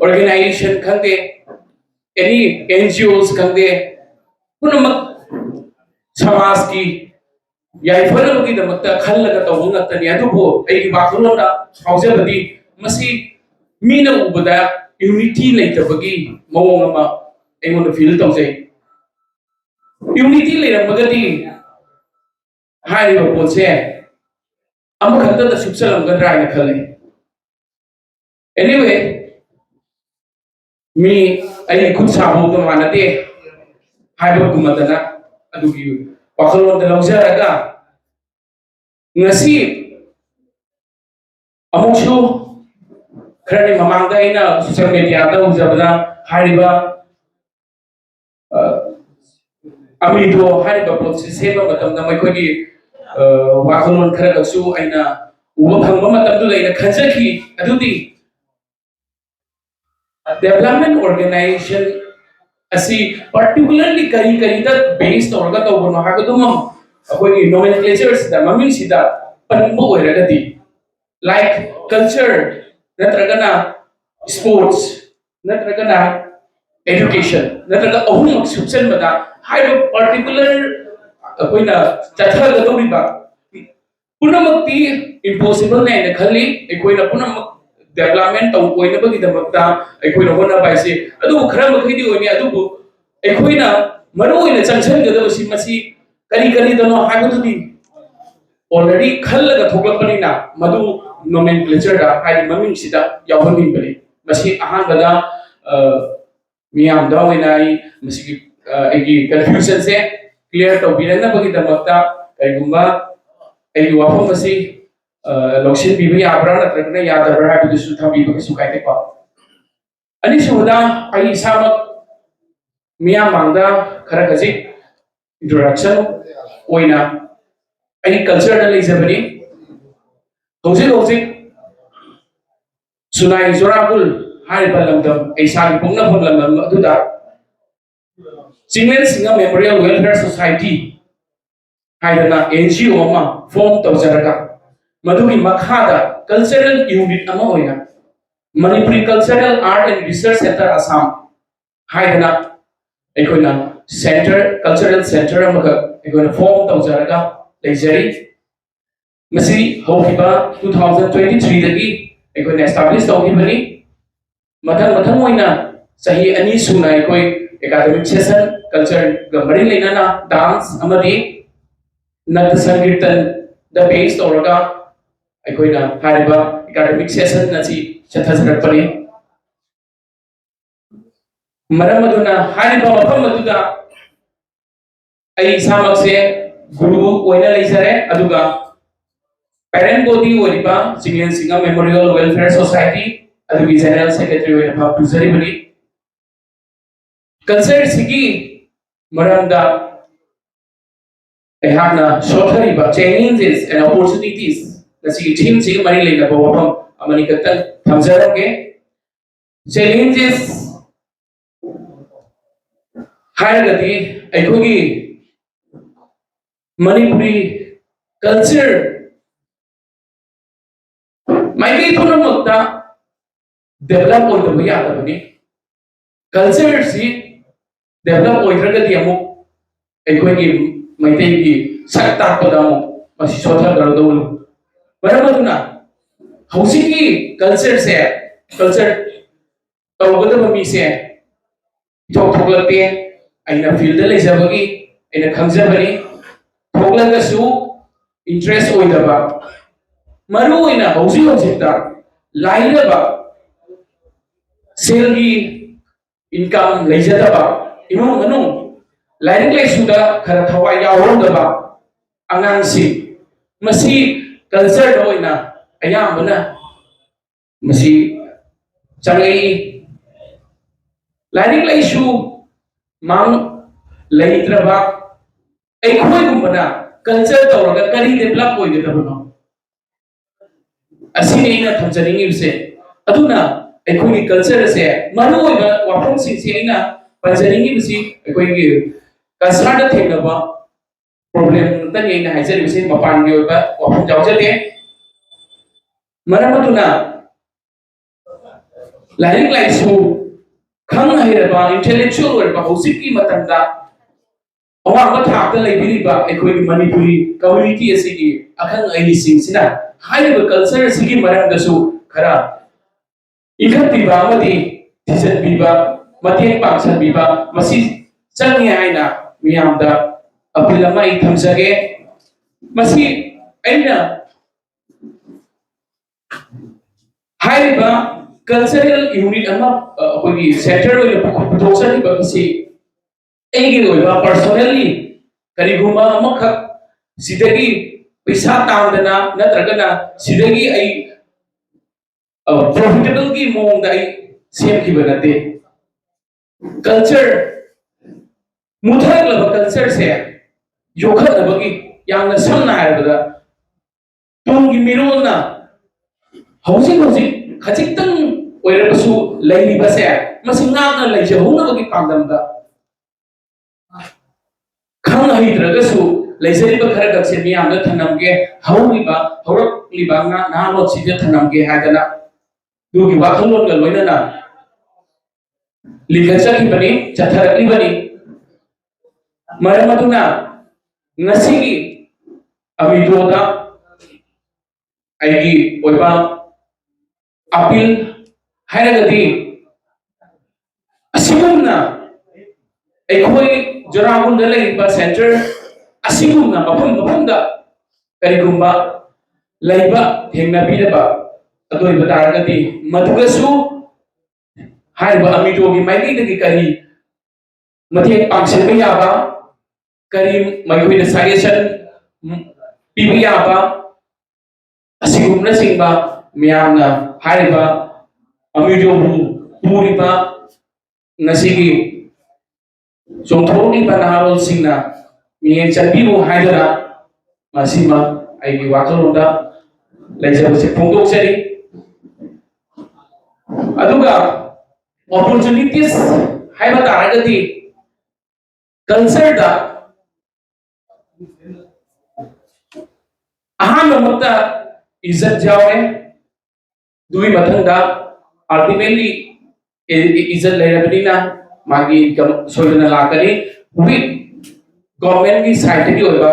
ꯑꯣꯔꯒꯅꯥꯏꯖꯦꯁꯟ ꯈꯪꯗꯦ, ꯑꯦꯅꯤ ꯑꯦꯟ ꯖꯤ ꯑꯣꯁ ꯈꯪꯗꯦ, ꯄꯨꯝꯅꯃꯛ ꯁꯃꯥꯖꯀꯤ ꯌꯥꯏꯐꯅꯕꯒꯤꯗꯃꯛꯇ ꯈꯜꯂꯒ ꯇꯧꯕ ꯉꯥꯛꯇꯅꯤ꯫ ꯑꯗꯨꯕꯨ ꯑꯩꯒꯤ ꯋꯥꯈꯜꯂꯣꯟꯗ ꯐꯥꯎꯖꯕꯗꯤ, ꯃꯁꯤ ꯃꯤꯅ ꯎꯕꯗ ꯌꯨꯅꯤꯇꯤ ꯂꯩꯇꯕꯒꯤ ꯃꯑꯣꯡ ꯑꯃ ꯑꯩꯉꯣꯟꯗ ꯐꯤꯜ ꯇꯧꯖꯩ꯫ ꯌꯨꯅꯤꯇꯤ ꯂꯩꯔꯝꯃꯒꯗꯤ ꯍꯥꯏꯔꯤꯕ ꯄꯣꯠꯁꯦ ꯑꯃꯈꯛꯇꯗ ꯁꯨꯞꯆꯜꯂꯝꯒꯗ꯭ꯔꯥ ꯍꯥꯏꯅ ꯈꯜꯂꯤ꯫ Anyway, ꯃꯤ ꯑꯩꯒꯤ ꯈꯨꯠ ꯁꯥꯕꯒ ꯃꯥꯟꯅꯗꯦ ꯍꯥꯏꯕꯒꯨꯝꯕꯗꯅ ꯑꯗꯨꯒꯤ ꯋꯥꯈꯜꯂꯣꯟꯗ ꯂꯧꯖꯔꯒ, ꯉꯁꯤ ꯑꯃꯨꯛꯁꯨ ꯈꯔꯅꯤ ꯃꯃꯥꯡꯗ ꯑꯩꯅ ꯁꯣꯁꯤꯌꯦꯜ ꯃꯦꯗꯤꯌꯥꯗ ꯎꯖꯕꯗ ꯍꯥꯏꯔꯤꯕ, ꯑ, ꯑꯃꯤꯗꯣ ꯍꯥꯏꯔꯤꯕ ꯄꯣꯠꯁꯤ ꯁꯦꯝꯕ ꯃꯇꯝꯗ ꯃꯈꯣꯏꯒꯤ, ꯑ, ꯋꯥꯈꯜꯂꯣꯟ ꯈꯔꯒꯁꯨ ꯑꯩꯅ ꯎꯕ ꯐꯪꯕ ꯃꯇꯝꯗꯨꯗ ꯑꯩꯅ ꯈꯟꯖꯈꯤ꯫ ꯑꯗꯨꯗꯤ ꯗꯦꯕꯂꯞꯃꯦꯟ ꯑꯣꯔꯒꯅꯥꯏꯖꯦꯁꯟ ꯑꯁꯤ ꯄꯥꯔꯇꯤꯀꯨꯂꯔꯂꯤ ꯀꯔꯤ ꯀꯔꯤꯗ ꯕꯦꯁ ꯇꯧꯔꯒ ꯇꯧꯕꯅꯣ ꯍꯥꯏꯕꯗꯨꯃ ꯑꯩꯈꯣꯏꯒꯤ ꯅꯣꯃꯦꯟꯀ꯭ꯂꯦꯆꯔꯁꯤꯗ, ꯃꯃꯤꯡꯁꯤꯗ ꯄꯟꯕ ꯑꯣꯏꯔꯒꯗꯤ, ꯂꯥꯏꯛ ꯀꯜꯆꯔ, ꯅꯠꯇ꯭ꯔꯒꯅ ꯁ꯭ꯄꯣꯔꯠꯁ, ꯅꯠꯇ꯭ꯔꯒꯅ ꯑꯦꯖꯨꯀꯦꯁꯟ, ꯅꯠꯇ꯭ꯔꯒ ꯑꯍꯨꯝꯃꯛ ꯁꯨꯞꯆꯟꯕꯗ ꯍꯥꯏꯔꯤꯕ ꯄꯥꯔꯇꯤꯀꯨꯂꯔ ꯑꯩꯈꯣꯏꯅ ꯆꯠꯊꯒꯗꯧꯔꯤꯕ ꯄꯨꯝꯅꯃꯛꯇꯤ ꯏꯝꯄꯣꯁꯤꯕꯜꯅꯦ ꯍꯥꯏꯅ ꯈꯜꯂꯤ꯫ ꯑꯩꯈꯣꯏꯅ ꯄꯨꯝꯅꯃꯛ ꯗꯦꯕꯂꯞꯃꯦꯟ ꯇꯧ ꯑꯣꯏꯅꯕꯒꯤꯗꯃꯛꯇ ꯑꯩꯈꯣꯏꯅ ꯍꯣꯠꯅꯕ ꯍꯥꯏꯁꯦ, ꯑꯗꯨꯕꯨ ꯈꯔ ꯃꯈꯩꯗꯤ ꯑꯣꯏꯅꯤ꯫ ꯑꯗꯨꯕꯨ ꯑꯩꯈꯣꯏꯅ ꯃꯔꯨ ꯑꯣꯏꯅ ꯆꯪꯁꯤꯟꯒꯗꯕꯁꯤ ꯃꯁꯤ ꯀꯔꯤ ꯀꯔꯤꯗꯅꯣ ꯍꯥꯏꯕꯗꯨꯗꯤ ꯑꯣꯜꯔꯦꯗꯤ ꯈꯜꯂꯒ ꯊꯣꯛꯂꯛꯄꯅꯤꯅ ꯃꯗꯨ ꯅꯣꯃꯦꯟꯀ꯭ꯂꯦꯆꯔꯗ, ꯍꯥꯏꯗꯤ ꯃꯃꯤꯡꯁꯤꯗ ꯌꯥꯎꯍꯟꯅꯤꯡꯕꯅꯤ꯫ ꯃꯁꯤ ꯑꯍꯥꯟꯕꯗ, ꯑ, ꯃꯤꯌꯥꯝꯗ ꯑꯣꯏꯅ ꯑꯩ ꯃꯁꯤꯒꯤ, ꯑ, ꯑꯩꯒꯤ ꯀꯟꯐ꯭ꯌꯨꯖꯟꯁꯦ ꯀ꯭ꯂꯤꯌꯥꯔ ꯇꯧꯕꯤꯔꯛꯅꯕꯒꯤꯗꯃꯛꯇ ꯀꯔꯤꯒꯨꯝꯕ ꯑꯩꯒꯤ ꯋꯥꯐꯝ ꯑꯁꯤ, ꯑ, ꯂꯧꯁꯤꯟꯕꯤꯕ ꯌꯥꯕ꯭ꯔꯥ ꯅꯠꯇ꯭ꯔꯒꯅ ꯌꯥꯗꯕ꯭ꯔꯥ ꯍꯥꯏꯕꯗꯨꯁꯨ ꯊꯝꯕꯤꯕ ꯀꯩꯁꯨ ꯀꯥꯏꯗꯦꯀꯣ꯫ ꯑꯅꯤꯁꯨꯕꯗ, ꯑꯩ ꯏꯁꯥꯃꯛ ꯃꯤꯌꯥꯝ ꯃꯥꯡꯗ ꯈꯔ ꯈꯖꯤꯛ introduction ꯑꯣꯏꯅ ꯑꯩ cultureꯗ ꯂꯩꯖꯕꯅꯤ꯫ ꯍꯧꯖꯤꯛ ꯍꯧꯖꯤꯛ ꯁꯨꯅꯥꯏ ꯖꯣꯔꯥꯒꯨꯜ ꯍꯥꯏꯔꯤꯕ ꯂꯝꯗꯝ, ꯑꯩ ꯏꯁꯥꯒꯤ ꯄꯣꯛꯅꯐꯝ ꯂꯝꯗꯝ ꯑꯗꯨꯗ ꯆꯤꯡꯂꯦꯟ ꯁꯤꯡꯉꯝ Memorial Welfare Society ꯍꯥꯏꯗꯅ NGO ꯑꯃ form ꯇꯧꯖꯔꯒ, ꯃꯗꯨꯒꯤ ꯃꯈꯥꯗ cultural unit ꯑꯃ ꯑꯣꯏꯅ Manipuri Cultural Art and Research Centre Assam ꯍꯥꯏꯗꯅ ꯑꯩꯈꯣꯏꯅ centre, cultural centre ꯑꯃꯈꯛ ꯑꯩꯈꯣꯏꯅ form ꯇꯧꯖꯔꯒ ꯂꯩꯖꯔꯤ꯫ ꯃꯁꯤ ꯍꯧꯈꯤꯕ two thousand twenty threeꯗꯒꯤ ꯑꯩꯈꯣꯏꯅ establish ꯇꯧꯈꯤꯕꯅꯤ꯫ ꯃꯊꯪ ꯃꯊꯪ ꯑꯣꯏꯅ ꯆꯍꯤ ꯑꯅꯤ ꯁꯨꯅ ꯑꯩꯈꯣꯏ academic session, cultureꯒ ꯃꯔꯤ ꯂꯩꯅꯅ dance ꯑꯃꯗꯤ ꯅꯠꯇ ꯁꯪꯀꯤꯔꯇꯟꯗ base ꯇꯧꯔꯒ ꯑꯩꯈꯣꯏꯅ ꯍꯥꯏꯔꯤꯕ academic session ꯑꯁꯤ ꯆꯠꯊꯖꯔꯛꯄꯅꯤ꯫ ꯃꯔꯝ ꯑꯗꯨꯅ ꯍꯥꯏꯔꯤꯕ ꯃꯐꯝ ꯑꯗꯨꯗ ꯑꯩ ꯏꯁꯥꯃꯛꯁꯦ ꯒꯨꯔꯨ ꯑꯣꯏꯅ ꯂꯩꯖꯔꯦ, ꯑꯗꯨꯒ parent body ꯑꯣꯏꯔꯤꯕ ꯆꯤꯡꯂꯦꯟ ꯁꯤꯡꯉꯝ Memorial Welfare Society ꯑꯗꯨꯒꯤ general secretary ꯑꯣꯏꯅ ꯐꯝ ꯄꯨꯖꯔꯤꯕꯅꯤ꯫ Cultureꯁꯤꯒꯤ ꯃꯔꯝꯗ ꯑꯩꯍꯥꯛꯅ ꯁꯣꯠꯊꯔꯤꯕ challenges and opportunities ꯉꯁꯤꯒꯤ themeꯁꯤꯒ ꯃꯔꯤ ꯂꯩꯅꯕ ꯋꯥꯐꯝ ꯑꯃꯅꯤ ꯈꯛꯇꯪ ꯊꯝꯖꯔꯝꯒꯦ꯫ Challenges ꯍꯥꯏꯔꯒꯗꯤ ꯑꯩꯈꯣꯏꯒꯤ ꯃꯅꯤꯄꯨꯔꯤ culture ꯃꯥꯏꯀꯩ ꯄꯨꯝꯅꯃꯛꯇ develop ꯑꯣꯏꯗꯕ ꯌꯥꯗꯕꯅꯤ꯫ Cultureꯁꯤ develop ꯑꯣꯏꯗ꯭ꯔꯒꯗꯤ ꯑꯃꯨꯛ ꯑꯩꯈꯣꯏꯒꯤ ꯃꯩꯇꯩꯒꯤ ꯁꯛ ꯇꯥꯛꯄꯗ ꯑꯃꯨꯛ ꯃꯁꯤ ꯁꯣꯊꯒꯗꯧꯕꯅꯤ꯫ ꯃꯔꯝ ꯑꯗꯨꯅ ꯍꯧꯖꯤꯛꯀꯤ cultureꯁꯦ, culture ꯇꯧꯒꯗꯕ ꯃꯤꯁꯦ ꯏꯊꯣꯛ ꯊꯣꯛꯂꯛꯇꯦ꯫ ꯑꯩꯅ fieldꯗ ꯂꯩꯖꯕꯒꯤ ꯑꯩꯅ ꯈꯪꯖꯕꯅꯤ꯫ ꯊꯣꯛꯂꯒꯁꯨ interest ꯑꯣꯏꯗꯕ, ꯃꯔꯨ ꯑꯣꯏꯅ ꯍꯧꯖꯤꯛ ꯍꯧꯖꯤꯛꯇ ꯂꯥꯏꯔꯕ, ꯁꯦꯜꯒꯤ income ꯂꯩꯖꯗꯕ, ꯏꯃꯨꯡ ꯃꯅꯨꯡ ꯂꯥꯏꯔꯤꯛ ꯂꯥꯏꯁꯨꯗ ꯈꯔ ꯊꯋꯥꯏ ꯌꯥꯎꯍꯧꯗꯕ ꯑꯉꯥꯡꯁꯤꯡ, ꯃꯁꯤ cultureꯗ ꯑꯣꯏꯅ ꯑꯌꯥꯝꯕꯅ ꯃꯁꯤ ꯆꯪꯉꯛꯏ꯫ ꯂꯥꯏꯔꯤꯛ ꯂꯥꯏꯁꯨ ꯃꯥꯡ ꯂꯩꯇ꯭ꯔꯕ ꯑꯩꯈꯣꯏꯒꯨꯝꯕꯅ ꯀꯜꯆꯔ ꯇꯧꯔꯒ ꯀꯔꯤ ꯗꯦꯕꯂꯞ ꯑꯣꯏꯒꯗꯕꯅꯣ? ꯑꯁꯤꯅꯤ ꯑꯩꯅ ꯊꯝꯖꯅꯤꯡꯉꯤꯕꯁꯦ꯫ ꯑꯗꯨꯅ ꯑꯩꯈꯣꯏꯒꯤ ꯀꯜꯆꯔ ꯑꯁꯦ, ꯃꯔꯨꯑꯣꯏꯕ ꯋꯥꯐꯝꯁꯤꯡꯁꯤ ꯑꯩꯅ ꯄꯟꯖꯅꯤꯡꯉꯤꯕꯁꯤ ꯑꯩꯈꯣꯏꯒꯤ ꯀꯜꯆꯔꯗ ꯊꯦꯡꯅꯕ ꯄ꯭ꯔꯣꯕ꯭ꯂꯦꯝ ꯈꯛꯇꯅꯤ ꯑꯩꯅ ꯍꯥꯏꯖꯔꯤꯕꯁꯤ, ꯃꯄꯥꯟꯒꯤ ꯑꯣꯏꯕ ꯋꯥꯐꯝ ꯌꯥꯎꯖꯗꯦ꯫ ꯃꯔꯝ ꯑꯗꯨꯅ ꯂꯥꯏꯔꯤꯛ ꯂꯥꯏꯁꯨ ꯈꯪ ꯍꯩꯔꯕ, ꯏꯟꯇꯦꯂꯦꯛꯆꯨꯋꯦꯜ ꯑꯣꯏꯔꯕ ꯍꯧꯖꯤꯛꯀꯤ ꯃꯇꯝꯗ ꯑꯋꯥꯡꯕ ꯊꯥꯛꯇ ꯂꯩꯕꯤꯔꯤꯕ ꯑꯩꯈꯣꯏꯒꯤ ꯃꯅꯤꯄꯨꯔꯤ ꯀꯝꯃ꯭ꯌꯨꯅꯤꯇꯤ ꯑꯁꯤꯒꯤ ꯑꯈꯪ ꯑꯍꯩꯁꯤꯡꯁꯤꯅ ꯍꯥꯏꯔꯤꯕ ꯀꯜꯆꯔ ꯑꯁꯤꯒꯤ ꯃꯔꯝꯗꯁꯨ ꯈꯔ ꯏꯟꯈꯠꯄꯤꯕ ꯑꯃꯗꯤ ꯊꯤꯖꯤꯟꯕꯤꯕ, ꯃꯇꯦꯡ ꯄꯥꯡꯁꯤꯟꯕꯤꯕ, ꯃꯁꯤ ꯆꯪꯉꯦ ꯍꯥꯏꯅ ꯃꯤꯌꯥꯝꯗ ꯑꯄꯤꯜ ꯑꯃ ꯑꯩ ꯊꯝꯖꯒꯦ꯫ ꯃꯁꯤ ꯑꯩꯅ ꯍꯥꯏꯔꯤꯕ ꯀꯜꯆꯔꯦꯜ ꯌꯨꯅꯤꯠ ꯑꯃ, ꯑ, ꯑꯩꯈꯣꯏꯒꯤ ꯁꯦꯟꯇꯔ ꯑꯣꯏꯅ ꯄꯨꯊꯣꯛꯆꯔꯤꯕ ꯑꯁꯤ ꯑꯩꯒꯤ ꯑꯣꯏꯕ ꯄꯔꯁꯣꯅꯦꯜꯂꯤ ꯀꯔꯤꯒꯨꯝꯕ ꯑꯃꯈꯛ ꯁꯤꯗꯒꯤ ꯄꯩꯁꯥ ꯇꯥꯟꯗꯅ ꯅꯠꯇ꯭ꯔꯒꯅ ꯁꯤꯗꯒꯤ ꯑꯩ ꯄ꯭ꯔꯣꯐꯤꯇꯦꯕꯜꯒꯤ ꯃꯑꯣꯡꯗ ꯑꯩ ꯁꯦꯝꯈꯤꯕ ꯅꯠꯇꯦ꯫ ꯀꯜꯆꯔ, ꯃꯨꯊꯔꯛꯂꯕ ꯀꯜꯆꯔꯁꯦ ꯌꯣꯛꯈꯠꯅꯕꯒꯤ, ꯌꯥꯝꯅ ꯁꯝꯅ ꯍꯥꯏꯔꯕꯗ, ꯇꯨꯡꯒꯤ ꯃꯤꯔꯣꯜꯅ ꯍꯧꯖꯤꯛ ꯍꯧꯖꯤꯛ ꯈꯖꯤꯛꯇꯪ ꯑꯣꯏꯔꯕꯁꯨ ꯂꯩꯔꯤꯕꯁꯦ, ꯃꯁꯤ ꯉꯥꯛꯅ ꯂꯩꯖꯍꯧꯅꯕꯒꯤ ꯄꯥꯟꯗꯝꯗ ꯈꯪ ꯍꯩꯇ꯭ꯔꯒꯁꯨ ꯂꯩꯖꯔꯤꯕ ꯈꯔ ꯈꯛꯁꯦ ꯃꯤꯌꯥꯝꯗ ꯊꯝꯂꯝꯒꯦ, ꯍꯧꯔꯤꯕ, ꯍꯧꯔꯛꯂꯤꯕ ꯉꯥ-, ꯅꯍꯥꯔꯣꯜꯁꯤꯡꯗ ꯊꯝꯂꯝꯒꯦ ꯍꯥꯏꯗꯅ ꯑꯗꯨꯒꯤ ꯋꯥꯈꯜꯂꯣꯟꯒ ꯂꯣꯏꯅꯅ ꯂꯤꯡꯈꯠꯆꯈꯤꯕꯅꯤ, ꯆꯠꯊꯔꯛꯂꯤꯕꯅꯤ꯫ ꯃꯔꯝ ꯑꯗꯨꯅ ꯉꯁꯤꯒꯤ ꯑꯃꯤꯇꯣꯗ ꯑꯩꯒꯤ ꯑꯣꯏꯕ ꯑꯄꯤꯜ ꯍꯥꯏꯔꯒꯗꯤ, ꯑꯁꯤꯒꯨꯝꯅ ꯑꯩꯈꯣꯏ ꯖꯣꯔꯥꯒꯨꯟꯗ ꯂꯩꯔꯤꯕ ꯁꯦꯟꯇꯔ ꯑꯁꯤꯒꯨꯝꯅ ꯃꯐꯝ ꯃꯐꯝꯗ ꯀꯔꯤꯒꯨꯝꯕ ꯂꯩꯕ ꯊꯦꯡꯅꯕꯤꯔꯕ ꯑꯗꯨ ꯑꯣꯏꯕ ꯇꯥꯔꯒꯗꯤ, ꯃꯗꯨꯒꯁꯨ ꯍꯥꯏꯔꯤꯕ ꯑꯃꯤꯇꯣꯒꯤ ꯃꯥꯏꯀꯩꯗꯒꯤ ꯀꯔꯤ ꯃꯇꯦꯡ ꯄꯥꯡꯁꯤꯟꯕ ꯌꯥꯕ, ꯀꯔꯤ ꯃꯈꯣꯏꯗ ꯁꯖꯦꯁꯟ ꯄꯤꯕ ꯌꯥꯕ, ꯑꯁꯤꯒꯨꯝꯕꯅꯆꯤꯡꯕ ꯃꯌꯥꯝꯅ ꯍꯥꯏꯔꯤꯕ ꯑꯃꯤꯇꯣꯕꯨ ꯄꯨꯔꯤꯕ ꯉꯁꯤꯒꯤ ꯆꯣꯡꯊꯣꯛꯂꯤꯕ ꯅꯍꯥꯔꯣꯜꯁꯤꯡꯅ ꯃꯤꯠꯌꯦꯡ ꯆꯪꯕꯤꯌꯨ ꯍꯥꯏꯗꯨꯅ ꯃꯁꯤꯃ ꯑꯩꯒꯤ ꯋꯥꯈꯜꯂꯣꯟꯗ ꯂꯩꯖꯕꯁꯦ ꯐꯣꯡꯗꯣꯛꯆꯔꯤ꯫ ꯑꯗꯨꯒ opportunities ꯍꯥꯏꯕ ꯇꯥꯔꯒꯗꯤ culture ꯗ ꯑꯍꯥꯟꯕꯃꯛꯇ ꯏꯖꯠ ꯌꯥꯎꯔꯦ꯫ ꯑꯗꯨꯒꯤ ꯃꯊꯪꯗ ultimately ꯏ-, ꯏ-, ꯏꯖꯠ ꯂꯩꯔꯕꯅꯤꯅ ꯃꯥꯒꯤ income ꯁꯣꯏꯗꯅ ꯂꯥꯛꯀꯅꯤ꯫ With government ꯀꯤ side ꯇꯒꯤ ꯑꯣꯏꯕ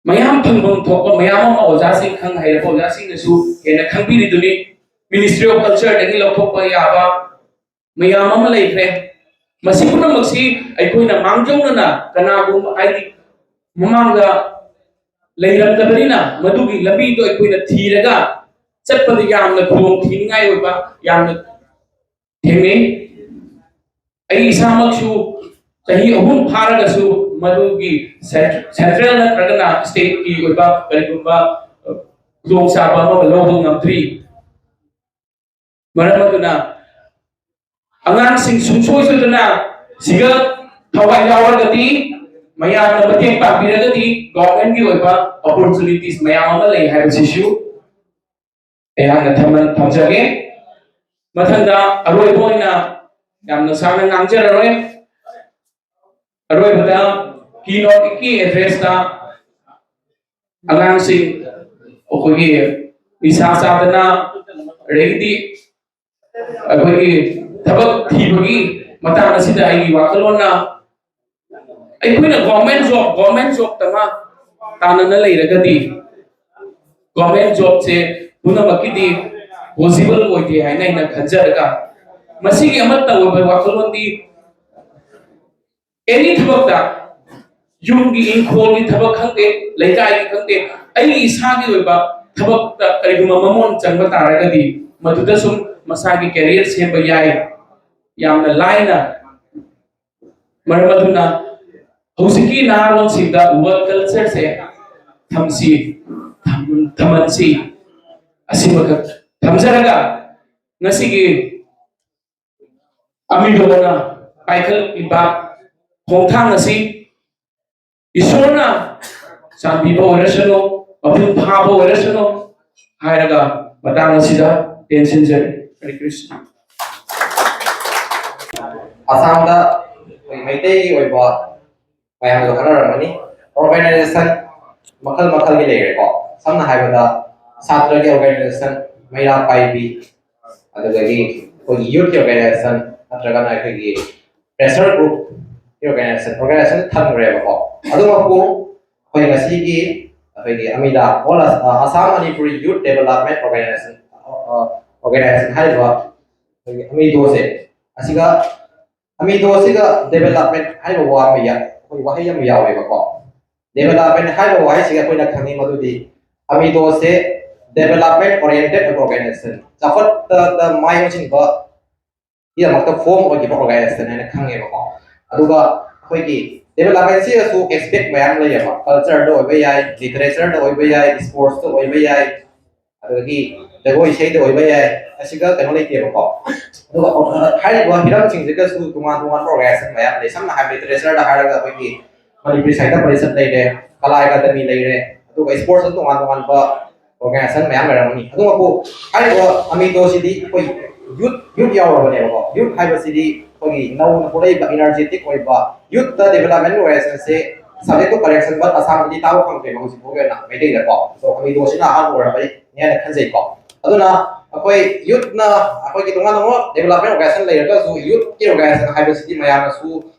ꯃꯌꯥꯝ ꯐꯪꯐꯝ ꯊꯣꯛꯄ ꯃꯌꯥꯝ ꯑꯃ ꯑꯣꯖꯥꯁꯤꯡ, ꯈꯪ ꯍꯩꯔꯕ ꯑꯣꯖꯥꯁꯤꯡꯅꯁꯨ ꯍꯦꯟꯅ ꯈꯪꯕꯤꯔꯤꯗꯨꯅꯤ꯫ Ministry of Culture ꯗꯒꯤ ꯂꯧꯊꯣꯛꯄ ꯌꯥꯕ ꯃꯌꯥꯝ ꯑꯃ ꯂꯩꯈ꯭ꯔꯦ꯫ ꯃꯁꯤ ꯄꯨꯝꯅꯃꯛꯁꯤ ꯑꯩꯈꯣꯏꯅ ꯃꯥꯡꯖꯧꯅꯅ ꯀꯅꯥꯒꯨꯝꯕ, ꯍꯥꯏꯗꯤ ꯃꯃꯥꯡꯗ ꯂꯩꯔꯝꯗꯕꯅꯤꯅ, ꯃꯗꯨꯒꯤ ꯂꯝꯕꯤꯗꯣ ꯑꯩꯈꯣꯏꯅ ꯊꯤꯔꯒ ꯆꯠꯄꯗ ꯌꯥꯝꯅ ꯈꯨꯗꯣꯡ ꯊꯤꯅꯤꯡꯉꯥꯏ ꯑꯣꯏꯕ ꯌꯥꯝꯅ ꯊꯦꯡꯅꯩ꯫ ꯑꯩ ꯏꯁꯥꯃꯛꯁꯨ ꯆꯍꯤ ꯑꯍꯨꯝ ꯐꯥꯔꯒꯁꯨ ꯃꯗꯨꯒꯤ ꯁꯦꯟ-, central ꯅꯠꯇ꯭ꯔꯒꯅ state ꯀꯤ ꯑꯣꯏꯕ ꯀꯔꯤꯒꯨꯝꯕ, ꯑ, ꯈꯨꯗꯣꯡꯆꯥꯕ ꯑꯃ ꯂꯧꯕ ꯉꯝꯗ꯭ꯔꯤ꯫ ꯃꯔꯝ ꯑꯗꯨꯅ ꯑꯉꯥꯡꯁꯤꯡ ꯁꯨꯡꯁꯣꯏ ꯁꯣꯏꯗꯅ ꯁꯤꯒ ꯊꯋꯥꯏ ꯌꯥꯎꯔꯒꯗꯤ, ꯃꯌꯥꯝꯅ ꯃꯇꯦꯡ ꯄꯥꯡꯕꯤꯔꯒꯗꯤ government ꯀꯤ ꯑꯣꯏꯕ opportunities ꯃꯌꯥꯝ ꯑꯃ ꯂꯩ ꯍꯥꯏꯕꯁꯤꯁꯨ ꯑꯩꯍꯥꯛꯅ ꯊꯝ-, ꯊꯝꯖꯒꯦ꯫ ꯃꯊꯪꯗ ꯑꯔꯣꯏꯕ ꯑꯣꯏꯅ ꯌꯥꯝꯅ ꯁꯥꯡꯅ ꯉꯥꯡꯖꯔꯔꯣꯏ꯫ ꯑꯔꯣꯏꯕꯗ keynote ꯀꯤ address ꯇ ꯑꯉꯥꯡꯁꯤꯡ ꯑꯩꯈꯣꯏꯒꯤ ꯅꯤꯁꯥ ꯆꯥꯗꯅ, ꯑꯗꯒꯤꯗꯤ ꯑꯩꯈꯣꯏꯒꯤ ꯊꯕꯛ ꯊꯤꯕꯒꯤ ꯃꯇꯥꯡ ꯑꯁꯤꯗ ꯑꯩꯒꯤ ꯋꯥꯈꯜꯂꯣꯟꯅ, ꯑꯩꯈꯣꯏꯅ government job, government job ꯇꯃꯛ ꯇꯥꯟꯅꯅ ꯂꯩꯔꯒꯗꯤ, government job ꯁꯦ ꯄꯨꯝꯅꯃꯛꯀꯤꯗꯤ possible ꯑꯣꯏꯗꯦ ꯍꯥꯏꯅ ꯑꯩꯅ ꯈꯟꯖꯔꯒ, ꯃꯁꯤꯒꯤ ꯑꯃꯠꯇ ꯑꯣꯏꯕ ꯋꯥꯈꯜꯂꯣꯟꯗꯤ, any ꯊꯕꯛꯇ, ꯌꯨꯝꯒꯤ ꯏꯪꯈꯣꯜꯒꯤ ꯊꯕꯛ ꯈꯪꯗꯦ, ꯂꯩꯀꯥꯏꯒꯤ ꯈꯪꯗꯦ, ꯑꯩꯒꯤ ꯏꯁꯥꯒꯤ ꯑꯣꯏꯕ ꯊꯕꯛꯇ ꯀꯔꯤꯒꯨꯝꯕ ꯃꯃꯣꯟ ꯆꯪꯕ ꯇꯥꯔꯒꯗꯤ, ꯃꯗꯨꯗ ꯁꯨꯝ ꯃꯁꯥꯒꯤ career ꯁꯦꯝꯕ ꯌꯥꯏ ꯌꯥꯝꯅ ꯂꯥꯏꯅ꯫ ꯃꯔꯝ ꯑꯗꯨꯅ ꯍꯧꯖꯤꯛꯀꯤ ꯅꯍꯥꯔꯣꯜꯁꯤꯡꯗ work culture ꯁꯦ ꯊꯝꯁꯤ, ꯊꯝ-, ꯊꯝꯍꯟꯁꯤ꯫ ꯑꯁꯤꯃꯈꯛ ꯊꯝꯖꯔꯒ ꯉꯁꯤꯒꯤ ꯑꯃꯤꯗꯣꯅ ꯄꯥꯏꯈꯠꯂꯛꯂꯤꯕ ꯈꯣꯡꯊꯥꯡ ꯑꯁꯤ ꯏꯁꯣꯔꯅ ꯆꯥꯟꯕꯤꯕ ꯑꯣꯏꯔꯁꯅꯨ, ꯃꯄꯨꯡ ꯐꯥꯕ ꯑꯣꯏꯔꯁꯅꯨ ꯍꯥꯏꯔꯒ ꯃꯇꯥꯡ ꯑꯁꯤꯗ ꯇꯦꯟꯁꯤꯟꯖꯔꯤ꯫ ꯍꯔꯦ ꯀ꯭ꯔꯤꯁꯅ꯫ ꯑꯁꯥꯝꯗ ꯑꯩꯈꯣꯏ ꯃꯩꯇꯩꯒꯤ ꯑꯣꯏꯕ ꯃꯌꯥꯝꯗꯣ ꯈꯪꯅꯔꯝꯃꯅꯤ꯫ ꯑꯣꯔꯒꯅꯥꯏꯖꯦꯁꯟ ꯃꯈꯜ ꯃꯈꯜꯒꯤ ꯂꯩꯔꯦꯀꯣ꯫ ꯁꯝꯅ ꯍꯥꯏꯔꯕꯗ ꯁꯥꯇ꯭ꯔꯒꯤ ꯑꯣꯔꯒꯅꯥꯏꯖꯦꯁꯟ, ꯃꯩꯔꯥ ꯄꯥꯏꯕꯤ, ꯑꯗꯨꯗꯒꯤ ꯑꯩꯈꯣꯏꯒꯤ ꯌꯨꯠꯀꯤ ꯑꯣꯔꯒꯅꯥꯏꯖꯦꯁꯟ ꯅꯠꯇ꯭ꯔꯒꯅ ꯑꯩꯈꯣꯏꯒꯤ ꯄ꯭ꯔꯦꯁꯔ ꯒ꯭ꯔꯨꯞꯀꯤ ꯑꯣꯔꯒꯅꯥꯏꯖꯦꯁꯟ, ꯑꯣꯔꯒꯅꯥꯏꯖꯦꯁꯟ ꯊꯝꯈ꯭ꯔꯦꯕꯀꯣ꯫ ꯑꯗꯨꯃꯛꯄꯨ ꯑꯩꯈꯣꯏ ꯉꯁꯤꯒꯤ ꯑꯩꯈꯣꯏꯒꯤ ꯑꯃꯤꯗꯥ, ꯑꯣꯜ ꯑꯁꯥꯝ ꯃꯅꯤꯄꯨꯔꯤ ꯌꯨꯠ ꯗꯦꯕꯂꯞꯃꯦꯟ ꯑꯣꯔꯒꯅꯥꯏꯖꯦꯁꯟ, ꯑꯣꯔꯒꯅꯥꯏꯖꯦꯁꯟ ꯍꯥꯏꯔꯤꯕ ꯑꯩꯈꯣꯏꯒꯤ ꯑꯃꯤꯗꯣꯁꯦ, ꯑꯁꯤꯒ ꯑꯃꯤꯗꯣ ꯑꯁꯤꯒ ꯗꯦꯕꯂꯞꯃꯦꯟ ꯍꯥꯏꯕ ꯋꯥ ꯑꯃ ꯌꯥ-, ꯑꯩꯈꯣꯏ ꯋꯥꯍꯩ ꯑꯃ ꯌꯥꯎꯋꯦꯕꯀꯣ꯫ ꯗꯦꯕꯂꯞꯃꯦꯟ ꯍꯥꯏꯕ ꯋꯥꯍꯩꯁꯤꯒ ꯑꯩꯈꯣꯏꯅ ꯈꯪꯉꯤ ꯃꯗꯨꯗꯤ ꯑꯃꯤꯗꯣꯁꯦ ꯗꯦꯕꯂꯞꯃꯦꯟ ꯑꯣꯔꯤꯌꯦꯟꯇꯦꯠ ꯑꯣꯔꯒꯅꯥꯏꯖꯦꯁꯟ, ꯆꯥꯎꯈꯠꯄꯗ ꯃꯥꯏ ꯑꯣꯟꯁꯤꯟꯕꯒꯤꯗꯃꯛꯇ ꯐꯣꯝ ꯑꯣꯏꯈꯤꯕ ꯑꯣꯔꯒꯅꯥꯏꯖꯦꯁꯟ ꯍꯥꯏꯅ ꯈꯪꯉꯦꯕꯀꯣ꯫ ꯑꯗꯨꯒ ꯑꯩꯈꯣꯏꯒꯤ ꯗꯦꯕꯂꯞꯃꯦꯟꯁꯤꯗꯁꯨ ꯑꯦꯁꯄꯦꯛ ꯃꯌꯥꯝ ꯂꯩꯌꯦꯕ꯫ ꯀꯜꯆꯔꯗ ꯑꯣꯏꯕ ꯌꯥꯏ, ꯂꯤꯇꯔꯦꯆꯔꯗ ꯑꯣꯏꯕ ꯌꯥꯏ, ꯁ꯭ꯄꯣꯔꯠꯁꯇ ꯑꯣꯏꯕ ꯌꯥꯏ, ꯑꯗꯨꯗꯒꯤ ꯖꯒꯣꯏ ꯏꯁꯩꯗ ꯑꯣꯏꯕ ꯌꯥꯏ, ꯑꯁꯤꯒ ꯀꯩꯅꯣ ꯂꯩꯇꯦꯕꯀꯣ꯫ ꯑꯗꯨꯒ ꯍꯥꯏꯔꯤꯕ ꯍꯤꯔꯝꯁꯤꯡꯁꯤꯒꯁꯨ ꯇꯣꯉꯥꯟ ꯇꯣꯉꯥꯟꯕ ꯑꯣꯔꯒꯅꯥꯏꯖꯦꯁꯟ ꯃꯌꯥꯝ ꯂꯩ꯫ ꯁꯝꯅ ꯍꯥꯏꯔꯕꯗ ꯂꯤꯇꯔꯦꯆꯔꯗ ꯍꯥꯏꯔꯒ ꯑꯩꯈꯣꯏꯒꯤ ꯃꯅꯤꯄꯨꯔꯤ ꯁꯥꯍꯤꯇ꯭ꯌ ꯄꯔꯤꯁꯠ ꯂꯩꯔꯦ, ꯀꯂꯥ ꯑꯦꯀꯥꯗꯃꯤ ꯂꯩꯔꯦ, ꯑꯗꯨꯒ ꯁ꯭ꯄꯣꯔꯠꯁꯇ ꯇꯣꯉꯥꯟ ꯇꯣꯉꯥꯟꯕ ꯑꯣꯔꯒꯅꯥꯏꯖꯦꯁꯟ ꯃꯌꯥꯝ ꯂꯩꯔꯝꯒꯅꯤ꯫ ꯑꯗꯨꯃꯛꯄꯨ ꯍꯥꯏꯔꯤꯕ ꯑꯃꯤꯗꯣꯁꯤꯗꯤ ꯑꯩꯈꯣꯏ ꯌꯨꯠ, ꯌꯨꯠ ꯌꯥꯎꯔꯕꯅꯦꯕꯀꯣ꯫ ꯌꯨꯠ ꯍꯥꯏꯕꯁꯤꯗꯤ ꯑꯩꯈꯣꯏꯒꯤ ꯅꯧꯅ ꯊꯣꯛꯂꯛꯏꯕ ꯏꯅꯔꯖꯦꯇꯤꯛ ꯑꯣꯏꯕ ꯌꯨꯠꯇ ꯗꯦꯕꯂꯞꯃꯦꯟ ꯑꯣꯔꯒꯅꯥꯏꯖꯦꯁꯟꯁꯦ ꯁꯕꯖꯦꯛꯇꯣ ꯀꯔꯦꯛꯁꯟ ꯕꯠ ꯑꯁꯥꯝꯗꯗꯤ ꯇꯥꯕ ꯐꯪꯗ꯭ꯔꯦꯕ ꯍꯧꯖꯤꯛ ꯐꯥꯎꯒꯤ ꯑꯣꯏꯅ ꯃꯩꯇꯩꯗꯀꯣ꯫ ꯁꯣ ꯑꯃꯤꯗꯣꯁꯤꯅ ꯑꯍꯥꯟꯕ ꯑꯣꯏꯔꯝꯕꯅꯤ ꯍꯥꯏꯅ ꯈꯟꯖꯩꯀꯣ꯫ ꯑꯗꯨꯅ ꯑꯩꯈꯣꯏ ꯌꯨꯠꯅ ꯑꯩꯈꯣꯏꯒꯤ ꯇꯣꯉꯥꯟ ꯇꯣꯉꯥꯟꯕ ꯗꯦꯕꯂꯞꯃꯦꯟ ꯑꯣꯔꯒꯅꯥꯏꯖꯦꯁꯟ ꯂꯩꯔꯒꯁꯨ ꯌꯨꯠꯀꯤ ꯑꯣꯔꯒꯅꯥꯏꯖꯦꯁꯟ ꯍꯥꯏꯕꯁꯤꯗꯤ ꯃꯌꯥꯝꯅꯁꯨ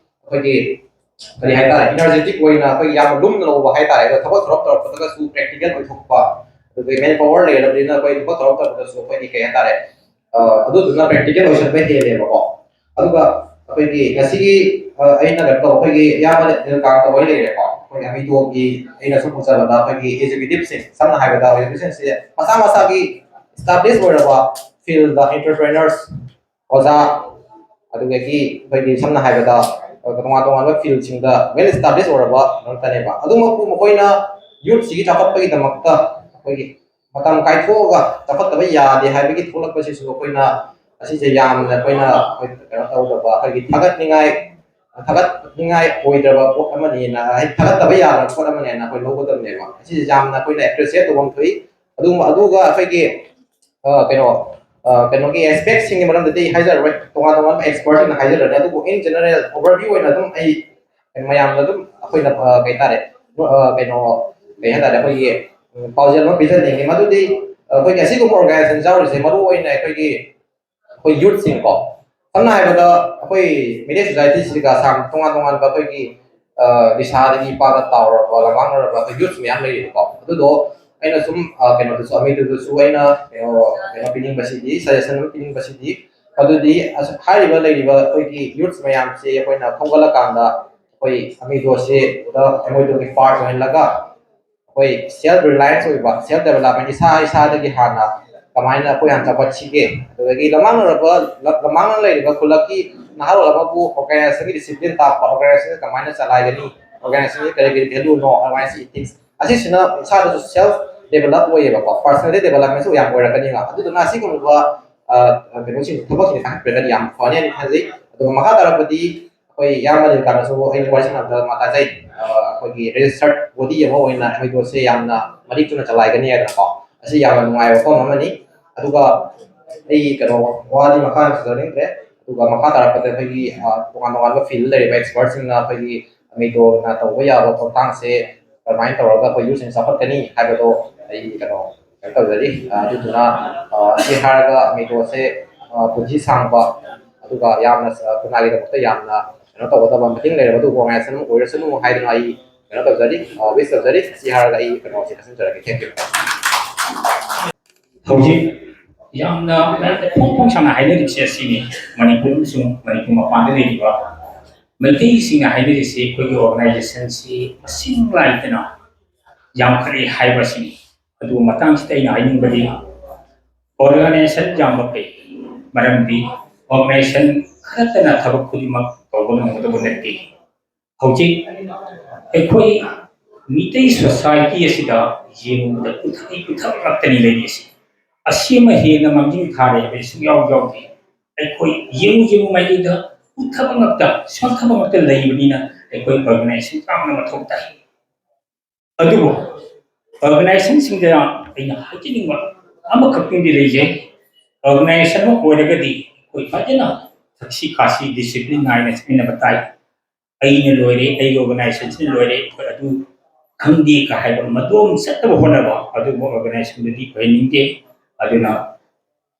ꯑꯩꯈꯣꯏꯒꯤ ꯀꯔꯤ ꯍꯥꯏꯇꯥꯔꯦ, ꯏꯅꯔꯖꯦꯇꯤꯛ ꯑꯣꯏꯅ ꯑꯩꯈꯣꯏ ꯌꯥꯝꯅ ꯂꯨꯝꯅ ꯂꯧꯕ ꯍꯥꯏꯇꯥꯔꯦ꯫ ꯑꯗꯣ ꯊꯕꯛ ꯊꯧꯔꯝ ꯇꯧꯔꯛꯄꯗꯒꯁꯨ ꯄ꯭ꯔꯦꯛꯇꯤꯀꯦꯜ ꯑꯣꯏꯊꯣꯛꯄ, ꯑꯗꯨꯒ ꯃꯦꯟ ꯄꯋꯔ ꯂꯩꯔꯕꯅꯤꯅ ꯑꯩꯈꯣꯏ ꯊꯕꯛ ꯊꯧꯔꯝ ꯇꯧꯔꯛꯄꯗꯁꯨ ꯑꯩꯈꯣꯏꯒꯤ ꯀꯩ ꯍꯥꯏꯇꯥꯔꯦ, ꯑ, ꯑꯗꯨꯗꯨꯅ ꯄ꯭ꯔꯦꯛꯇꯤꯀꯦꯜ ꯑꯣꯏꯁꯟꯕ ꯍꯦꯜꯂꯦꯕꯀꯣ꯫ ꯑꯗꯨꯒ ꯑꯩꯈꯣꯏꯒꯤ ꯉꯁꯤꯒꯤ, ꯑ, ꯑꯩꯅ ꯀꯩꯅꯣ ꯇꯧꯕ, ꯑꯩꯈꯣꯏꯒꯤ ꯏꯌꯥꯝꯕ ꯅꯤꯜꯀꯥꯟꯇ ꯍꯣꯏ ꯂꯩꯔꯦꯀꯣ꯫ ꯑꯩꯈꯣꯏ ꯑꯃꯤꯗꯣꯒꯤ ꯑꯩꯅ ꯁꯨꯝ ꯎꯖꯕꯗ ꯑꯩꯈꯣꯏꯒꯤ ꯑꯦꯛꯖꯤꯀ꯭ꯌꯨꯇꯤꯞꯁꯤꯡ, ꯁꯝꯅ ꯍꯥꯏꯔꯕꯗ ꯑꯦꯛꯖꯤꯀ꯭ꯌꯨꯇꯤꯞꯁꯤꯡꯁꯦ ꯃꯁꯥ ꯃꯁꯥꯒꯤ ꯏꯁꯇꯥꯕ꯭ꯂꯤꯁ ꯑꯣꯏꯔꯕ ꯐꯤꯜꯗ ꯑꯦꯟꯇꯔꯄ꯭ꯔꯦꯅꯔꯁ, ꯑꯣꯖꯥ, ꯑꯗꯨꯗꯒꯤ ꯑꯩꯈꯣꯏꯒꯤ ꯁꯝꯅ ꯍꯥꯏꯔꯕꯗ ꯇꯣꯉꯥꯟ ꯇꯣꯉꯥꯟꯕ ꯐꯤꯜꯁꯤꯡꯗ ꯋꯦꯜ ꯏꯁꯇꯥꯕ꯭ꯂꯤꯁ ꯑꯣꯏꯔꯕ ꯉꯥꯛꯇꯅꯦꯕ꯫ ꯑꯗꯨꯃꯛꯄꯨ ꯃꯈꯣꯏꯅ ꯌꯨꯠꯁꯤꯒꯤ ꯆꯥꯎꯈꯠꯄꯒꯤꯗꯃꯛꯇ ꯑꯩꯈꯣꯏꯒꯤ ꯃꯇꯝ ꯀꯥꯏꯊꯣꯛꯑꯒ ꯆꯥꯎꯈꯠꯇꯕ ꯌꯥꯗꯦ ꯍꯥꯏꯕꯒꯤ ꯊꯣꯛꯂꯛꯄꯁꯤꯁꯨ ꯑꯩꯈꯣꯏꯅ ꯑꯁꯤꯁꯦ ꯌꯥꯝꯅ ꯑꯩꯈꯣꯏꯅ ꯑꯩꯈꯣꯏ ꯀꯩꯅꯣ ꯇꯧꯗꯕ, ꯑꯩꯈꯣꯏꯒꯤ ꯊꯥꯒꯠꯅꯤꯡꯉꯥꯏ ꯊꯥꯒꯠꯅꯤꯡꯉꯥꯏ ꯑꯣꯏꯗ꯭ꯔꯕ ꯄꯣꯠ ꯑꯃꯅꯤꯅ, ꯍꯥꯏꯗꯤ ꯊꯥꯒꯠꯇꯕ ꯌꯥꯗ꯭ꯔꯕ ꯄꯣꯠ ꯑꯃꯅꯦꯅ ꯑꯩꯈꯣꯏ ꯂꯧꯒꯗꯕꯅꯦꯕ꯫ ꯑꯁꯤꯁꯦ ꯌꯥꯝꯅ ꯑꯩꯈꯣꯏꯅ ꯑꯦꯄ꯭ꯔꯤꯁꯤꯌꯦꯠ ꯇꯧꯐꯝ ꯊꯣꯛꯏ꯫ ꯑꯗꯨꯒꯨꯝꯕ ꯑꯗꯨꯒ ꯑꯩꯈꯣꯏꯒꯤ ꯑ, ꯀꯩꯅꯣ ꯑ, ꯀꯩꯅꯣꯒꯤ ꯑꯦꯁꯄꯦꯛꯁꯤꯡꯒꯤ ꯃꯔꯝꯗꯗꯤ ꯑꯩ ꯍꯥꯏꯖꯔꯔꯣꯏ, ꯇꯣꯉꯥꯟ ꯇꯣꯉꯥꯟꯕ ꯑꯦꯛꯁꯄꯔꯠꯁꯤꯡꯅ ꯍꯥꯏꯖꯔꯅꯤ꯫ ꯑꯗꯨꯕꯨ in general overview ꯑꯣꯏꯅ ꯑꯗꯨꯝ ꯑꯩ ꯃꯌꯥꯝꯗ ꯑꯗꯨꯝ ꯑꯩꯈꯣꯏꯅ ꯑ, ꯀꯩ ꯍꯥꯏꯇꯥꯔꯦ, ꯑ, ꯀꯩꯅꯣ ꯀꯩ ꯍꯥꯏꯇꯥꯔꯦ, ꯑꯩꯈꯣꯏꯒꯤ ꯎꯝ, ꯄꯥꯎꯖꯦꯜ ꯑꯃ ꯄꯤꯖꯅꯤꯡꯉꯤ꯫ ꯃꯗꯨꯗꯤ ꯑꯩꯈꯣꯏꯒꯤ ꯑꯁꯤꯒꯨꯝꯕ ꯑꯣꯔꯒꯅꯥꯏꯖꯦꯁꯟ ꯌꯥꯎꯔꯤꯁꯦ ꯃꯔꯨ ꯑꯣꯏꯅ ꯑꯩꯈꯣꯏꯒꯤ ꯑꯩꯈꯣꯏ ꯌꯨꯠꯁꯤꯡꯀꯣ, ꯁꯝꯅ ꯍꯥꯏꯔꯕꯗ ꯑꯩꯈꯣꯏ ꯃꯤꯔꯦ ꯁꯣꯁꯥꯏꯇꯤꯁꯤꯗ ꯑꯁꯥꯝ ꯇꯣꯉꯥꯟ ꯇꯣꯉꯥꯟꯕ ꯑꯩꯈꯣꯏꯒꯤ ꯑ, ꯅꯤꯁꯥꯗꯒꯤ ꯏꯄꯥꯗ ꯇꯥꯎꯔꯕ ꯂꯝꯃꯥꯡꯅꯔꯕ ꯑꯩꯈꯣꯏ ꯌꯨꯠꯁ ꯃꯌꯥꯝ ꯂꯩꯔꯤꯕꯀꯣ꯫ ꯑꯗꯨꯗꯣ ꯑꯩꯅ ꯁꯨꯝ ꯑ, ꯀꯩꯅꯣꯗꯁꯨ ꯑꯃꯤꯇꯨꯗꯁꯨ ꯑꯩꯅ ꯀꯩꯅꯣ ꯀꯩꯅꯣ ꯄꯤꯅꯤꯡꯕꯁꯤꯗꯤ, ꯁꯖꯦꯁꯟ ꯑꯃ ꯄꯤꯅꯤꯡꯕꯁꯤꯗꯤ, ꯑꯗꯨꯗꯤ ꯑꯁ-, ꯍꯥꯏꯔꯤꯕ ꯂꯩꯔꯤꯕ ꯑꯩꯈꯣꯏꯒꯤ ꯌꯨꯠꯁ ꯃꯌꯥꯝꯁꯦ ꯑꯩꯈꯣꯏꯅ ꯈꯣꯝꯒꯠꯂꯀꯥꯟꯗ ꯑꯩꯈꯣꯏ ꯑꯃꯤꯇꯨꯁꯦ ꯑꯦꯝ ꯑꯣ ꯌꯨꯒꯤ ꯄꯥꯔꯠ ꯑꯣꯏꯍꯜꯂꯒ ꯑꯩꯈꯣꯏ ꯁꯦꯜꯐ ꯔꯤꯂꯥꯏꯟꯁ ꯑꯣꯏꯕ, ꯁꯦꯜꯐ ꯗꯦꯕꯂꯞꯃꯦꯟ, ꯏꯁꯥ ꯏꯁꯥꯗꯒꯤ ꯍꯥꯟꯅ ꯀꯃꯥꯏꯅ ꯑꯩꯈꯣꯏ ꯍꯥꯟꯅ ꯆꯥꯎꯈꯠꯁꯤꯒꯦ, ꯑꯗꯨꯗꯒꯤ ꯂꯝꯃꯥꯡꯅꯔꯕ ꯂꯝꯃꯥꯡꯅ ꯂꯩꯔꯤꯕ ꯈꯨꯜꯂꯛꯀꯤ ꯅꯍꯥꯔꯣꯜ ꯑꯃꯕꯨ ꯑꯣꯔꯒꯅꯥꯏꯖꯦꯁꯟꯒꯤ ꯗꯤꯁꯤꯄ꯭ꯂꯤꯟ ꯇꯥꯛꯄ, ꯑꯣꯔꯒꯅꯥꯏꯖꯦꯁꯟ ꯀꯃꯥꯏꯅ ꯆꯂꯥꯏꯒꯅꯤ, ꯑꯣꯔꯒꯅꯥꯏꯖꯦꯁꯟꯒꯤ ꯀꯔꯤ ꯀꯔꯤ ꯚꯦꯂꯨꯅꯣ, ꯑꯣꯔꯒꯅꯥꯏꯖꯦꯁꯟ ꯏꯊꯤꯛꯁ, ꯑꯁꯤꯁꯤꯅ ꯏꯁꯥꯗꯁꯨ ꯁꯦꯜꯐ ꯗꯦꯕꯂꯞ ꯑꯣꯏꯌꯦꯕꯀꯣ, ꯄꯔꯁꯅꯦꯜꯂꯤ ꯗꯦꯕꯂꯞꯃꯦꯟꯁꯨ ꯌꯥꯝ ꯑꯣꯏꯔꯛꯀꯅꯤꯕ꯫ ꯑꯗꯨꯗꯨꯅ ꯑꯁꯤꯒꯨꯝꯕ ꯑ, ꯀꯩꯅꯣꯁꯤꯡ, ꯊꯕꯛꯁꯤꯡꯁꯦ ꯄꯥꯏꯈꯠꯄꯤꯔꯒꯗꯤ ꯌꯥꯝ ꯐꯅꯤ ꯍꯥꯏꯅ ꯈꯟꯖꯩ꯫ ꯑꯗꯨꯒ ꯃꯈꯥ ꯇꯥꯔꯛꯄꯗꯤ ꯑꯩꯈꯣꯏ ꯏꯌꯥꯝꯕ ꯅꯤꯔꯀꯥꯟꯇꯁꯨ ꯑꯩ ꯋꯥꯔꯤ ꯁꯥꯟꯅꯕꯗ ꯃꯥ ꯇꯥꯖꯩ꯫ ꯑ, ꯑꯩꯈꯣꯏꯒꯤ ꯔꯦꯖꯤꯁꯇꯔꯠ ꯕꯣꯗꯤ ꯑꯃ ꯑꯣꯏꯅ ꯑꯩꯈꯣꯏꯗꯣꯁꯦ ꯌꯥꯝꯅ ꯃꯔꯤꯛ ꯆꯨꯝꯅ ꯆꯂꯥꯏꯒꯅꯤ ꯍꯥꯏꯗꯅꯀꯣ꯫ ꯑꯁꯤ ꯌꯥꯝꯅ ꯅꯨꯡꯉꯥꯏꯕ ꯋꯥꯐꯝ ꯑꯃꯅꯤ꯫ ꯑꯗꯨꯒ ꯑꯩ ꯀꯩꯅꯣ ꯋꯥꯗꯤ ꯃꯈꯥ ꯌꯥꯝ ꯁꯥꯖꯅꯤꯡꯗ꯭ꯔꯦ꯫ ꯑꯗꯨꯒ ꯃꯈꯥ ꯇꯥꯔꯛꯄꯗ ꯑꯩꯈꯣꯏꯒꯤ ꯑ, ꯇꯣꯉꯥꯟ ꯇꯣꯉꯥꯟꯕ ꯐꯤꯜꯗ ꯂꯩꯔꯤꯕ ꯑꯦꯛꯁꯄꯔꯠꯁꯤꯡꯅ ꯑꯩꯈꯣꯏꯒꯤ ꯑꯃꯤꯇꯣꯅ ꯇꯧꯕ ꯌꯥꯕ ꯈꯣꯡꯊꯥꯡꯁꯦ ꯀꯔꯝꯍꯥꯏꯅ ꯇꯧꯔꯒ ꯑꯩꯈꯣꯏ ꯌꯨꯠꯁꯤꯡ ꯆꯥꯎꯈꯠꯀꯅꯤ ꯍꯥꯏꯕꯗꯣ ꯑꯩ ꯀꯩꯅꯣ ꯀꯩꯅꯣ ꯇꯧꯖꯔꯤ꯫ ꯑ, ꯑꯗꯨꯗꯨꯅ ꯑ, ꯑꯁꯤ ꯍꯥꯏꯔꯒ ꯑꯃꯤꯇꯣꯁꯦ ꯑ, ꯄꯨꯟꯁꯤ ꯁꯥꯡꯕ, ꯑꯗꯨꯒ ꯌꯥꯝꯅ ꯑ, ꯈꯨꯟꯅꯥꯏꯒꯤꯗꯃꯛꯇ ꯌꯥꯝꯅ ꯀꯩꯅꯣ ꯇꯧꯒꯗꯕ, ꯃꯇꯦꯡ ꯂꯩꯔꯒꯗꯕ ꯑꯣꯔꯒꯅꯥꯏꯖꯦꯁꯟ ꯑꯃ ꯑꯣꯏꯔꯁꯅꯨ ꯍꯥꯏꯗꯨꯅ ꯑꯩ ꯀꯩꯅꯣ ꯇꯧꯖꯔꯤ, ꯋꯤꯁ ꯇꯧꯖꯔꯤ꯫ ꯑꯁꯤ ꯍꯥꯏꯔꯒ ꯑꯩ ꯀꯩꯅꯣꯁꯦ ꯈꯟꯖꯔꯒꯦ꯫ Thank you꯫ ꯍꯧꯖꯤꯛ ꯌꯥꯝꯅ ꯃꯌꯥꯝꯗ ꯐꯣꯡ ꯐꯣꯡ ꯁꯥꯅ ꯍꯥꯏꯅꯔꯤꯕꯁꯦ ꯑꯁꯤꯅꯤ꯫ ꯃꯅꯤꯄꯨꯔ ꯑꯃꯁꯨꯡ ꯃꯅꯤꯄꯨꯔ ꯃꯄꯥꯟꯗ ꯂꯩꯔꯤꯕ ꯃꯩꯇꯩꯁꯤꯡꯅ ꯍꯥꯏꯅꯔꯤꯁꯤ ꯑꯩꯈꯣꯏꯒꯤ ꯑꯣꯔꯒꯅꯥꯏꯖꯦꯁꯟꯁꯤ ꯃꯁꯤꯡ ꯂꯥꯏꯗꯅ ꯌꯥꯝꯈꯠꯂꯛꯏ ꯍꯥꯏꯕ ꯑꯁꯤꯅꯤ꯫ ꯑꯗꯨꯕꯨ ꯃꯇꯥꯡꯁꯤꯗ ꯑꯩꯅ ꯍꯥꯏꯅꯤꯡꯕꯗꯤ ꯑꯣꯔꯒꯅꯥꯏꯖꯦꯁꯟ ꯌꯥꯝꯕ ꯐꯩ, ꯃꯔꯝꯗꯤ ꯑꯣꯔꯒꯅꯥꯏꯖꯦꯁꯟ ꯈꯔꯇꯅ ꯊꯕꯛ ꯈꯨꯗꯤꯡꯃꯛ ꯇꯧꯕ ꯉꯝꯒꯗꯕ ꯅꯠꯇꯦ꯫ ꯍꯧꯖꯤꯛ ꯑꯩꯈꯣꯏ ꯃꯤꯇꯩ ꯁꯣꯁꯥꯏꯇꯤ ꯑꯁꯤꯗ ꯌꯦꯡꯕꯗ ꯄꯨꯊꯛ ꯄꯨꯊꯛ ꯉꯥꯛꯇꯅꯤ ꯂꯩꯔꯤꯁꯤ꯫ ꯑꯁꯤꯃ ꯍꯦꯟꯅ ꯃꯥꯡꯖꯤꯜ ꯊꯥꯔꯦ ꯍꯥꯏꯕꯁꯤ ꯁꯨꯡꯌꯥꯎ ꯌꯥꯎꯗꯦ꯫ ꯑꯩꯈꯣꯏ ꯌꯦꯡꯉꯨ ꯌꯦꯡꯉꯨ ꯃꯥꯏꯀꯩꯗ ꯎꯠꯊꯕ ꯉꯥꯛꯇ, ꯁꯣꯟꯊꯕ ꯉꯥꯛꯇ ꯂꯩꯕꯅꯤꯅ ꯑꯩꯈꯣꯏ organization ꯌꯥꯝꯅ ꯃꯊꯧ ꯇꯥꯏ꯫ ꯑꯗꯨꯕꯨ organizationꯁꯤꯡꯗ ꯑꯩꯅ ꯍꯥꯏꯖꯅꯤꯡꯕ ꯑꯃꯈꯛꯇꯪꯗꯤ ꯂꯩꯖꯩ꯫ Organization ꯑꯃ ꯑꯣꯏꯔꯒꯗꯤ ꯑꯩꯈꯣꯏ ꯐꯖꯅ ꯊꯛꯁꯤ ꯈꯥꯁꯤ discipline ꯅꯥꯏꯅ ꯆꯠꯃꯤꯟꯅꯕ ꯇꯥꯏ꯫ ꯑꯩꯅ ꯂꯣꯏꯔꯦ, ꯑꯩꯒꯤ organizationꯁꯤꯅ ꯂꯣꯏꯔꯦ, ꯑꯩꯈꯣꯏ ꯑꯗꯨ ꯈꯪꯗꯦ ꯀ ꯍꯥꯏꯕ ꯃꯗꯣꯝ ꯆꯠꯅꯕ ꯍꯣꯠꯅꯕ ꯑꯗꯨꯒꯨꯝꯕ organizationꯗꯗꯤ ꯑꯣꯏꯍꯟꯅꯤꯡꯗꯦ꯫ ꯑꯗꯨꯅ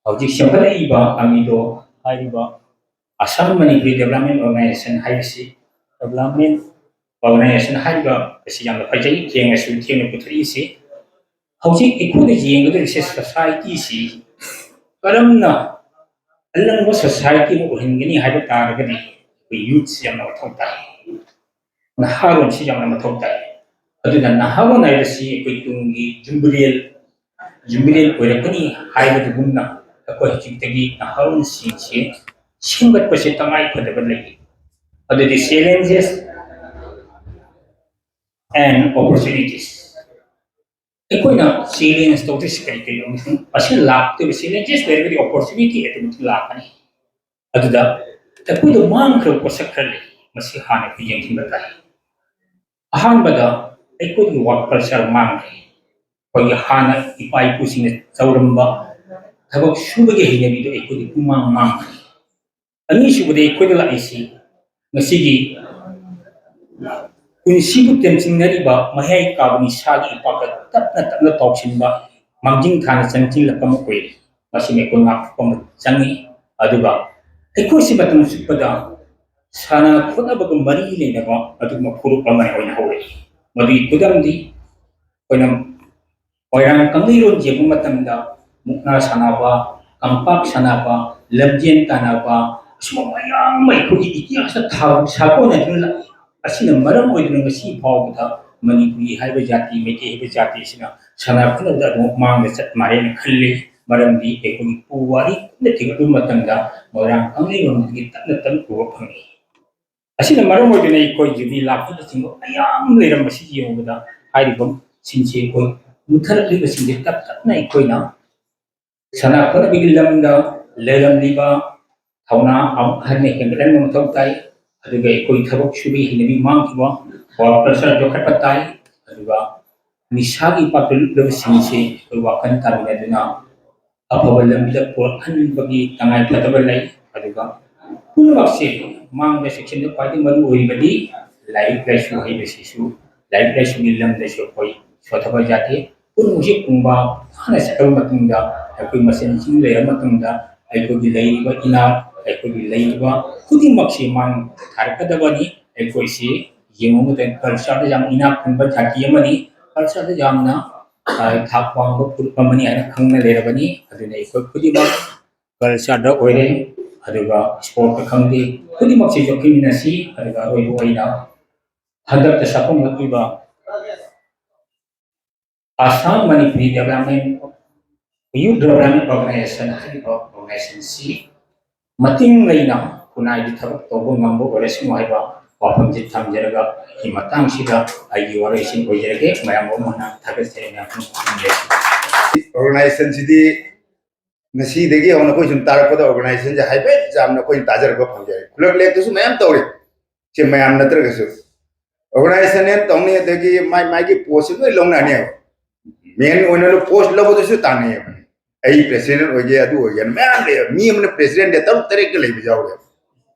ꯍꯧꯖꯤꯛ ꯁꯦꯝꯒꯠꯂꯛꯏꯕ ꯑꯃꯤꯗꯣ ꯍꯥꯏꯔꯤꯕ Assam Manipuri Development Organization ꯍꯥꯏꯕꯁꯤ, development organization ꯍꯥꯏꯔꯤꯕ ꯑꯁꯤ ꯌꯥꯝꯅ ꯐꯖꯩ, ꯊꯦꯡꯅꯁꯨ ꯊꯦꯡꯅ ꯄꯨꯊꯣꯛꯏꯁꯤ꯫ ꯍꯧꯖꯤꯛ ꯑꯩꯈꯣꯏꯅ ꯌꯦꯡꯒꯗꯧꯔꯤꯁꯦ societyꯁꯤ ꯀꯔꯝꯅ ꯑꯂꯪꯕ society ꯑꯃ ꯑꯣꯏꯍꯟꯒꯅꯤ ꯍꯥꯏꯕ ꯇꯥꯔꯒꯗꯤ ꯑꯩꯈꯣꯏ youthꯁꯤ ꯌꯥꯝꯅ ꯃꯊꯧ ꯇꯥꯏ, ꯅꯍꯥꯔꯣꯜꯁꯤ ꯌꯥꯝꯅ ꯃꯊꯧ ꯇꯥꯏ꯫ ꯑꯗꯨꯅ ꯅꯍꯥꯔꯣꯜ ꯍꯥꯏꯕꯁꯤ ꯑꯩꯈꯣꯏ ꯇꯨꯡꯒꯤ ꯌꯨꯝꯕꯤꯔꯦꯜ, ꯌꯨꯝꯕꯤꯔꯦꯜ ꯑꯣꯏꯔꯛꯀꯅꯤ ꯍꯥꯏꯕꯗꯨꯒꯨꯝꯅ ꯑꯩꯈꯣꯏ ꯍꯧꯖꯤꯛꯇꯒꯤ ꯅꯍꯥꯔꯣꯜꯁꯤꯡꯁꯤ ꯁꯦꯝꯒꯠꯄꯁꯦ ꯇꯉꯥꯏ ꯐꯗꯕ ꯂꯩ꯫ ꯑꯗꯨꯗꯤ challenges and opportunities꯫ ꯑꯩꯈꯣꯏꯅ challenge ꯇꯧꯗꯣꯏꯁꯤ ꯀꯔꯤ ꯀꯔꯤꯅꯣ? ꯑꯁꯤ ꯂꯥꯛꯇꯣꯏꯕ challenges ꯂꯩꯔꯒꯗꯤ opportunity ꯑꯗꯨꯝ ꯂꯥꯛꯀꯅꯤ꯫ ꯑꯗꯨꯗ ꯑꯩꯈꯣꯏꯗ ꯃꯥꯡꯈ꯭ꯔꯕ ꯄꯣꯠꯁꯛ ꯈꯔ ꯂꯩ, ꯃꯁꯤ ꯍꯥꯟꯅ ꯑꯩꯈꯣꯏ ꯌꯦꯡꯁꯤꯟꯕ ꯇꯥꯏ꯫ ꯑꯍꯥꯟꯕꯗ ꯑꯩꯈꯣꯏꯒꯤ work culture ꯃꯥꯡꯈ꯭ꯔꯦ꯫ ꯑꯩꯈꯣꯏꯒꯤ ꯍꯥꯟꯅ ꯏꯄꯥ ꯏꯄꯨꯁꯤꯡꯅ ꯇꯧꯔꯝꯕ ꯊꯕꯛ ꯁꯨꯕꯒꯤ ꯍꯩꯅꯕꯤꯗꯣ ꯑꯩꯈꯣꯏꯗꯤ ꯄꯨꯡꯃꯥꯡ ꯃꯥꯡꯈ꯭ꯔꯦ꯫ ꯑꯅꯤꯁꯨꯕꯗ ꯑꯩꯈꯣꯏꯗ ꯂꯥꯛꯏꯁꯤ ꯉꯁꯤꯒꯤ ꯄꯨꯟꯁꯤꯕꯨ ꯇꯦꯝꯁꯤꯟꯅꯔꯤꯕ ꯃꯌꯥꯏ ꯀꯥꯕ ꯅꯤꯁꯥꯒꯤ ꯏꯄꯥꯛꯇ ꯇꯞꯅ ꯇꯞꯅ ꯇꯥꯎꯁꯤꯟꯕ, ꯃꯥꯡꯖꯤꯟ ꯊꯥꯅ ꯆꯪꯁꯤꯜꯂꯛꯄ ꯑꯃ ꯑꯣꯏꯔꯤ꯫ ꯃꯁꯤ ꯑꯩꯈꯣꯏ ꯉꯥꯛꯊꯣꯛꯄ ꯑꯃ ꯆꯪꯉꯤ꯫ ꯑꯗꯨꯒ ꯑꯩꯈꯣꯏꯁꯤ ꯃꯇꯝ ꯆꯨꯞꯄꯗ ꯁꯥꯟꯅ ꯈꯣꯠꯅꯕꯒ ꯃꯔꯤ ꯂꯩꯅꯕ ꯑꯗꯨꯒꯨꯝꯕ ꯐꯨꯔꯨꯞ ꯑꯃ ꯑꯣꯏꯅ ꯍꯧꯔꯛꯏ꯫ ꯃꯗꯨꯒꯤ ꯈꯨꯗꯝꯗꯤ ꯑꯩꯈꯣꯏꯅ ꯃꯣꯏꯔꯥꯡ ꯀꯪꯂꯩꯔꯣꯟ ꯌꯦꯡꯕ ꯃꯇꯝꯗ ꯃꯨꯛꯅꯥ ꯁꯥꯟꯅꯕ, ꯀꯝꯄꯥꯛ ꯁꯥꯟꯅꯕ, ꯂꯝꯖꯦꯟ ꯇꯥꯟꯅꯕ, ꯑꯁꯨꯝꯕ ꯃꯌꯥꯝ ꯑꯃ ꯑꯩꯈꯣꯏꯒꯤ ꯏꯇꯤꯍꯥꯁꯇ ꯊꯥꯕ ꯁꯥꯒꯣꯟꯅꯗꯨꯅ ꯂꯥꯛꯏ꯫ ꯑꯁꯤꯅ ꯃꯔꯝ ꯑꯣꯏꯗꯨꯅ ꯉꯁꯤ ꯐꯥꯎꯕꯗ ꯃꯅꯤꯄꯨꯔꯤ ꯍꯥꯏꯕ ꯖꯥꯇꯤ, ꯃꯩꯇꯩ ꯍꯥꯏꯕ ꯖꯥꯇꯤ ꯑꯁꯤꯅ ꯁꯥꯟꯅ ꯈꯣꯠꯅꯕꯗ ꯑꯗꯨꯃꯛ ꯃꯥꯡꯗ ꯆꯠ ꯃꯥꯜꯂꯦꯅ ꯈꯜꯂꯤ꯫ ꯃꯔꯝꯗꯤ ꯑꯩꯈꯣꯏꯒꯤ ꯄꯨꯋꯥꯔꯤ ꯀꯟꯅ ꯊꯤꯒꯠꯄ ꯃꯇꯝꯗ ꯃꯣꯏꯔꯥꯡ ꯀꯪꯂꯩꯔꯣꯟꯗꯒꯤ ꯇꯞꯅ ꯇꯞꯅ ꯎꯕ ꯐꯪꯉꯤ꯫ ꯑꯁꯤꯅ ꯃꯔꯝ ꯑꯣꯏꯗꯨꯅ ꯑꯩꯈꯣꯏ ꯌꯨꯕꯤ ꯂꯥꯛꯄꯤꯅꯆꯤꯡꯕ ꯃꯌꯥꯝ ꯂꯩꯔꯝꯕꯁꯤ ꯌꯦꯡꯕꯗ ꯍꯥꯏꯔꯤꯕꯁꯤꯡꯁꯦ ꯑꯩꯈꯣꯏ ꯃꯨꯊꯔꯛꯂꯤꯕꯁꯤꯡꯁꯦ ꯇꯞ ꯇꯞꯅ ꯑꯩꯈꯣꯏꯅ ꯁꯥꯟꯅ ꯈꯣꯠꯅꯕꯒꯤ ꯂꯝꯗ ꯂꯩꯔꯝꯂꯤꯕ ꯊꯧꯅꯥ ꯑꯃꯨꯛ ꯍꯟꯅ ꯍꯦꯟꯒꯠꯍꯟꯕ ꯃꯊꯧ ꯇꯥꯏ꯫ ꯑꯗꯨꯒ ꯑꯩꯈꯣꯏ ꯊꯕꯛ ꯁꯨꯕꯒꯤ ꯍꯩꯅꯕꯤ ꯃꯥꯡꯈꯤꯕ, ꯄꯥꯋꯔ ꯀꯜꯆꯔ ꯌꯣꯛꯈꯠꯄ ꯇꯥꯏ꯫ ꯑꯗꯨꯒ ꯅꯤꯁꯥꯒꯤ ꯏꯄꯥꯛꯇ ꯂꯨꯞꯂꯕꯁꯤꯡꯁꯤ ꯑꯩꯈꯣꯏ ꯋꯥꯈꯜ ꯇꯥꯃꯤꯟꯅꯗꯨꯅ ꯑꯐꯕ ꯂꯝꯕꯤꯗ ꯄꯨꯔꯛꯍꯟꯕꯒꯤ ꯇꯉꯥꯏ ꯐꯗꯕ ꯂꯩ꯫ ꯑꯗꯨꯒ ꯄꯨꯝꯅꯃꯛꯁꯦ ꯃꯥꯡꯕ ꯆꯦꯛꯁꯤꯟꯕ ꯈ꯭ꯋꯥꯏꯗꯒꯤ ꯃꯔꯨ ꯑꯣꯏꯔꯤꯕꯗꯤ ꯂꯥꯏꯔꯤꯛ ꯂꯥꯏꯁꯨ ꯍꯩꯕꯁꯤꯁꯨ, ꯂꯥꯏꯔꯤꯛ ꯂꯥꯏꯁꯨꯒꯤ ꯂꯝꯗꯁꯨ ꯑꯩꯈꯣꯏ ꯁꯣꯊꯕ ꯌꯥꯗꯦ꯫ ꯄꯨꯝꯅꯃꯛꯁꯤ ꯄꯨꯡꯕꯥ ꯐꯥꯅ ꯆꯠꯂꯕ ꯃꯇꯨꯡꯗ ꯑꯩꯈꯣꯏ ꯃꯁꯦꯟ ꯆꯤꯡ ꯂꯩꯔꯕ ꯃꯇꯨꯡꯗ ꯑꯩꯈꯣꯏꯒꯤ ꯂꯩꯔꯤꯕ ꯏꯅꯥꯠ, ꯑꯩꯈꯣꯏꯒꯤ ꯂꯩꯔꯤꯕ ꯈꯨꯗꯤꯡꯃꯛꯁꯤ ꯃꯥꯡ ꯊꯥꯔꯛꯀꯗꯕꯅꯤ꯫ ꯑꯩꯈꯣꯏꯁꯤ ꯌꯦꯡꯕ ꯃꯇꯝꯗ ꯀꯜꯆꯔꯗ ꯌꯥꯝ ꯏꯅꯥꯛ ꯈꯨꯟꯕ ꯖꯥꯇꯤ ꯑꯃꯅꯤ꯫ ꯀꯜꯆꯔꯗ ꯌꯥꯝꯅ, ꯑ, ꯊꯥꯛ ꯋꯥꯡꯕ ꯐꯨꯔꯨꯞ ꯑꯃꯅꯤ ꯍꯥꯏꯅ ꯈꯪꯅ ꯂꯩꯔꯕꯅꯤ꯫ ꯑꯗꯨꯅ ꯑꯩꯈꯣꯏ ꯈꯨꯗꯤꯡꯃꯛ ꯀꯜꯆꯔꯗ ꯑꯣꯏꯔꯦ, ꯑꯗꯨꯒ ꯏꯁꯄꯣꯔꯠꯇ ꯈꯪꯗꯦ, ꯈꯨꯗꯤꯡꯃꯛꯁꯤ ꯌꯣꯛꯈꯠꯃꯤꯟꯅꯁꯤ꯫ ꯑꯗꯨꯒ ꯑꯔꯣꯏꯕ ꯑꯣꯏꯅ ꯍꯟꯗꯛꯇ ꯆꯥꯛꯊꯣꯛꯂꯛꯂꯤꯕ ꯑꯁꯥꯝ ꯃꯅꯤꯄꯨꯔꯤ ꯗꯦꯕꯂꯞꯃꯦꯟ, ꯌꯨꯠ ꯗꯦꯕꯂꯞꯃꯦꯟ ꯑꯣꯔꯒꯅꯥꯏꯖꯦꯁꯟ ꯍꯥꯏꯔꯤꯕ ꯑꯣꯔꯒꯅꯥꯏꯖꯦꯁꯟꯁꯤ ꯃꯇꯤꯡ ꯂꯩꯅ ꯈꯨꯟꯅꯥꯏꯒꯤ ꯊꯕꯛ ꯇꯧꯕ ꯉꯝꯕ ꯑꯣꯏꯔꯁꯅꯨ ꯍꯥꯏꯕ ꯋꯥꯐꯝꯁꯤ ꯊꯝꯖꯔꯒ ꯑꯩꯒꯤ ꯃꯇꯥꯡꯁꯤꯗ ꯑꯩꯒꯤ ꯋꯥꯔꯣꯏꯁꯤꯟ ꯑꯣꯏꯖꯔꯒꯦ꯫ ꯃꯌꯥꯝ ꯑꯃꯅ ꯊꯥꯒꯠꯆꯔꯤ, ꯃꯌꯥꯝ ꯑꯃ ꯈꯨꯔꯨꯝꯖꯔꯤ꯫ ꯑꯣꯔꯒꯅꯥꯏꯖꯦꯁꯟꯁꯤꯗꯤ ꯉꯁꯤꯗꯒꯤ ꯍꯧꯅ ꯑꯩꯈꯣꯏ ꯁꯨꯝ ꯇꯥꯔꯛꯄꯗ ꯑꯣꯔꯒꯅꯥꯏꯖꯦꯁꯟꯁꯦ ꯍꯥꯏꯐꯦꯠ ꯌꯥꯝꯅ ꯑꯩꯈꯣꯏꯅ ꯇꯥꯖꯔꯛꯄ ꯐꯪꯖꯔꯦ꯫ ꯈꯨꯜꯂꯛ ꯂꯦꯛꯇꯁꯨ ꯃꯌꯥꯝ ꯇꯧꯔꯤ꯫ ꯁꯤ ꯃꯌꯥꯝ ꯅꯠꯇ꯭ꯔꯒꯁꯨ ꯑꯣꯔꯒꯅꯥꯏꯖꯦꯁꯟ ꯇꯧꯅꯤ, ꯑꯗꯒꯤ ꯃꯥꯏ ꯃꯥꯏꯒꯤ ꯄꯣꯁꯁꯦ ꯂꯣꯏ ꯂꯧꯅꯅꯦꯕ꯫ ꯃꯦꯟ ꯑꯣꯏꯅ ꯄꯣꯁ ꯂꯧꯕꯗꯁꯨ ꯇꯥꯟꯅꯩꯌꯦꯕ꯫ ꯑꯩ ꯄ꯭ꯔꯦꯁꯤꯗꯦꯟ ꯑꯣꯏꯒꯦ, ꯑꯗꯨ ꯑꯣꯏꯒꯦꯅ ꯃꯌꯥꯝ ꯂꯩꯌꯦꯕ꯫ ꯃꯤ ꯑꯃꯅ ꯄ꯭ꯔꯦꯁꯤꯗꯦꯟꯗ ꯇꯔꯨꯛ ꯇꯔꯦꯠꯀ ꯂꯩꯕ ꯌꯥꯎꯔꯦꯕ꯫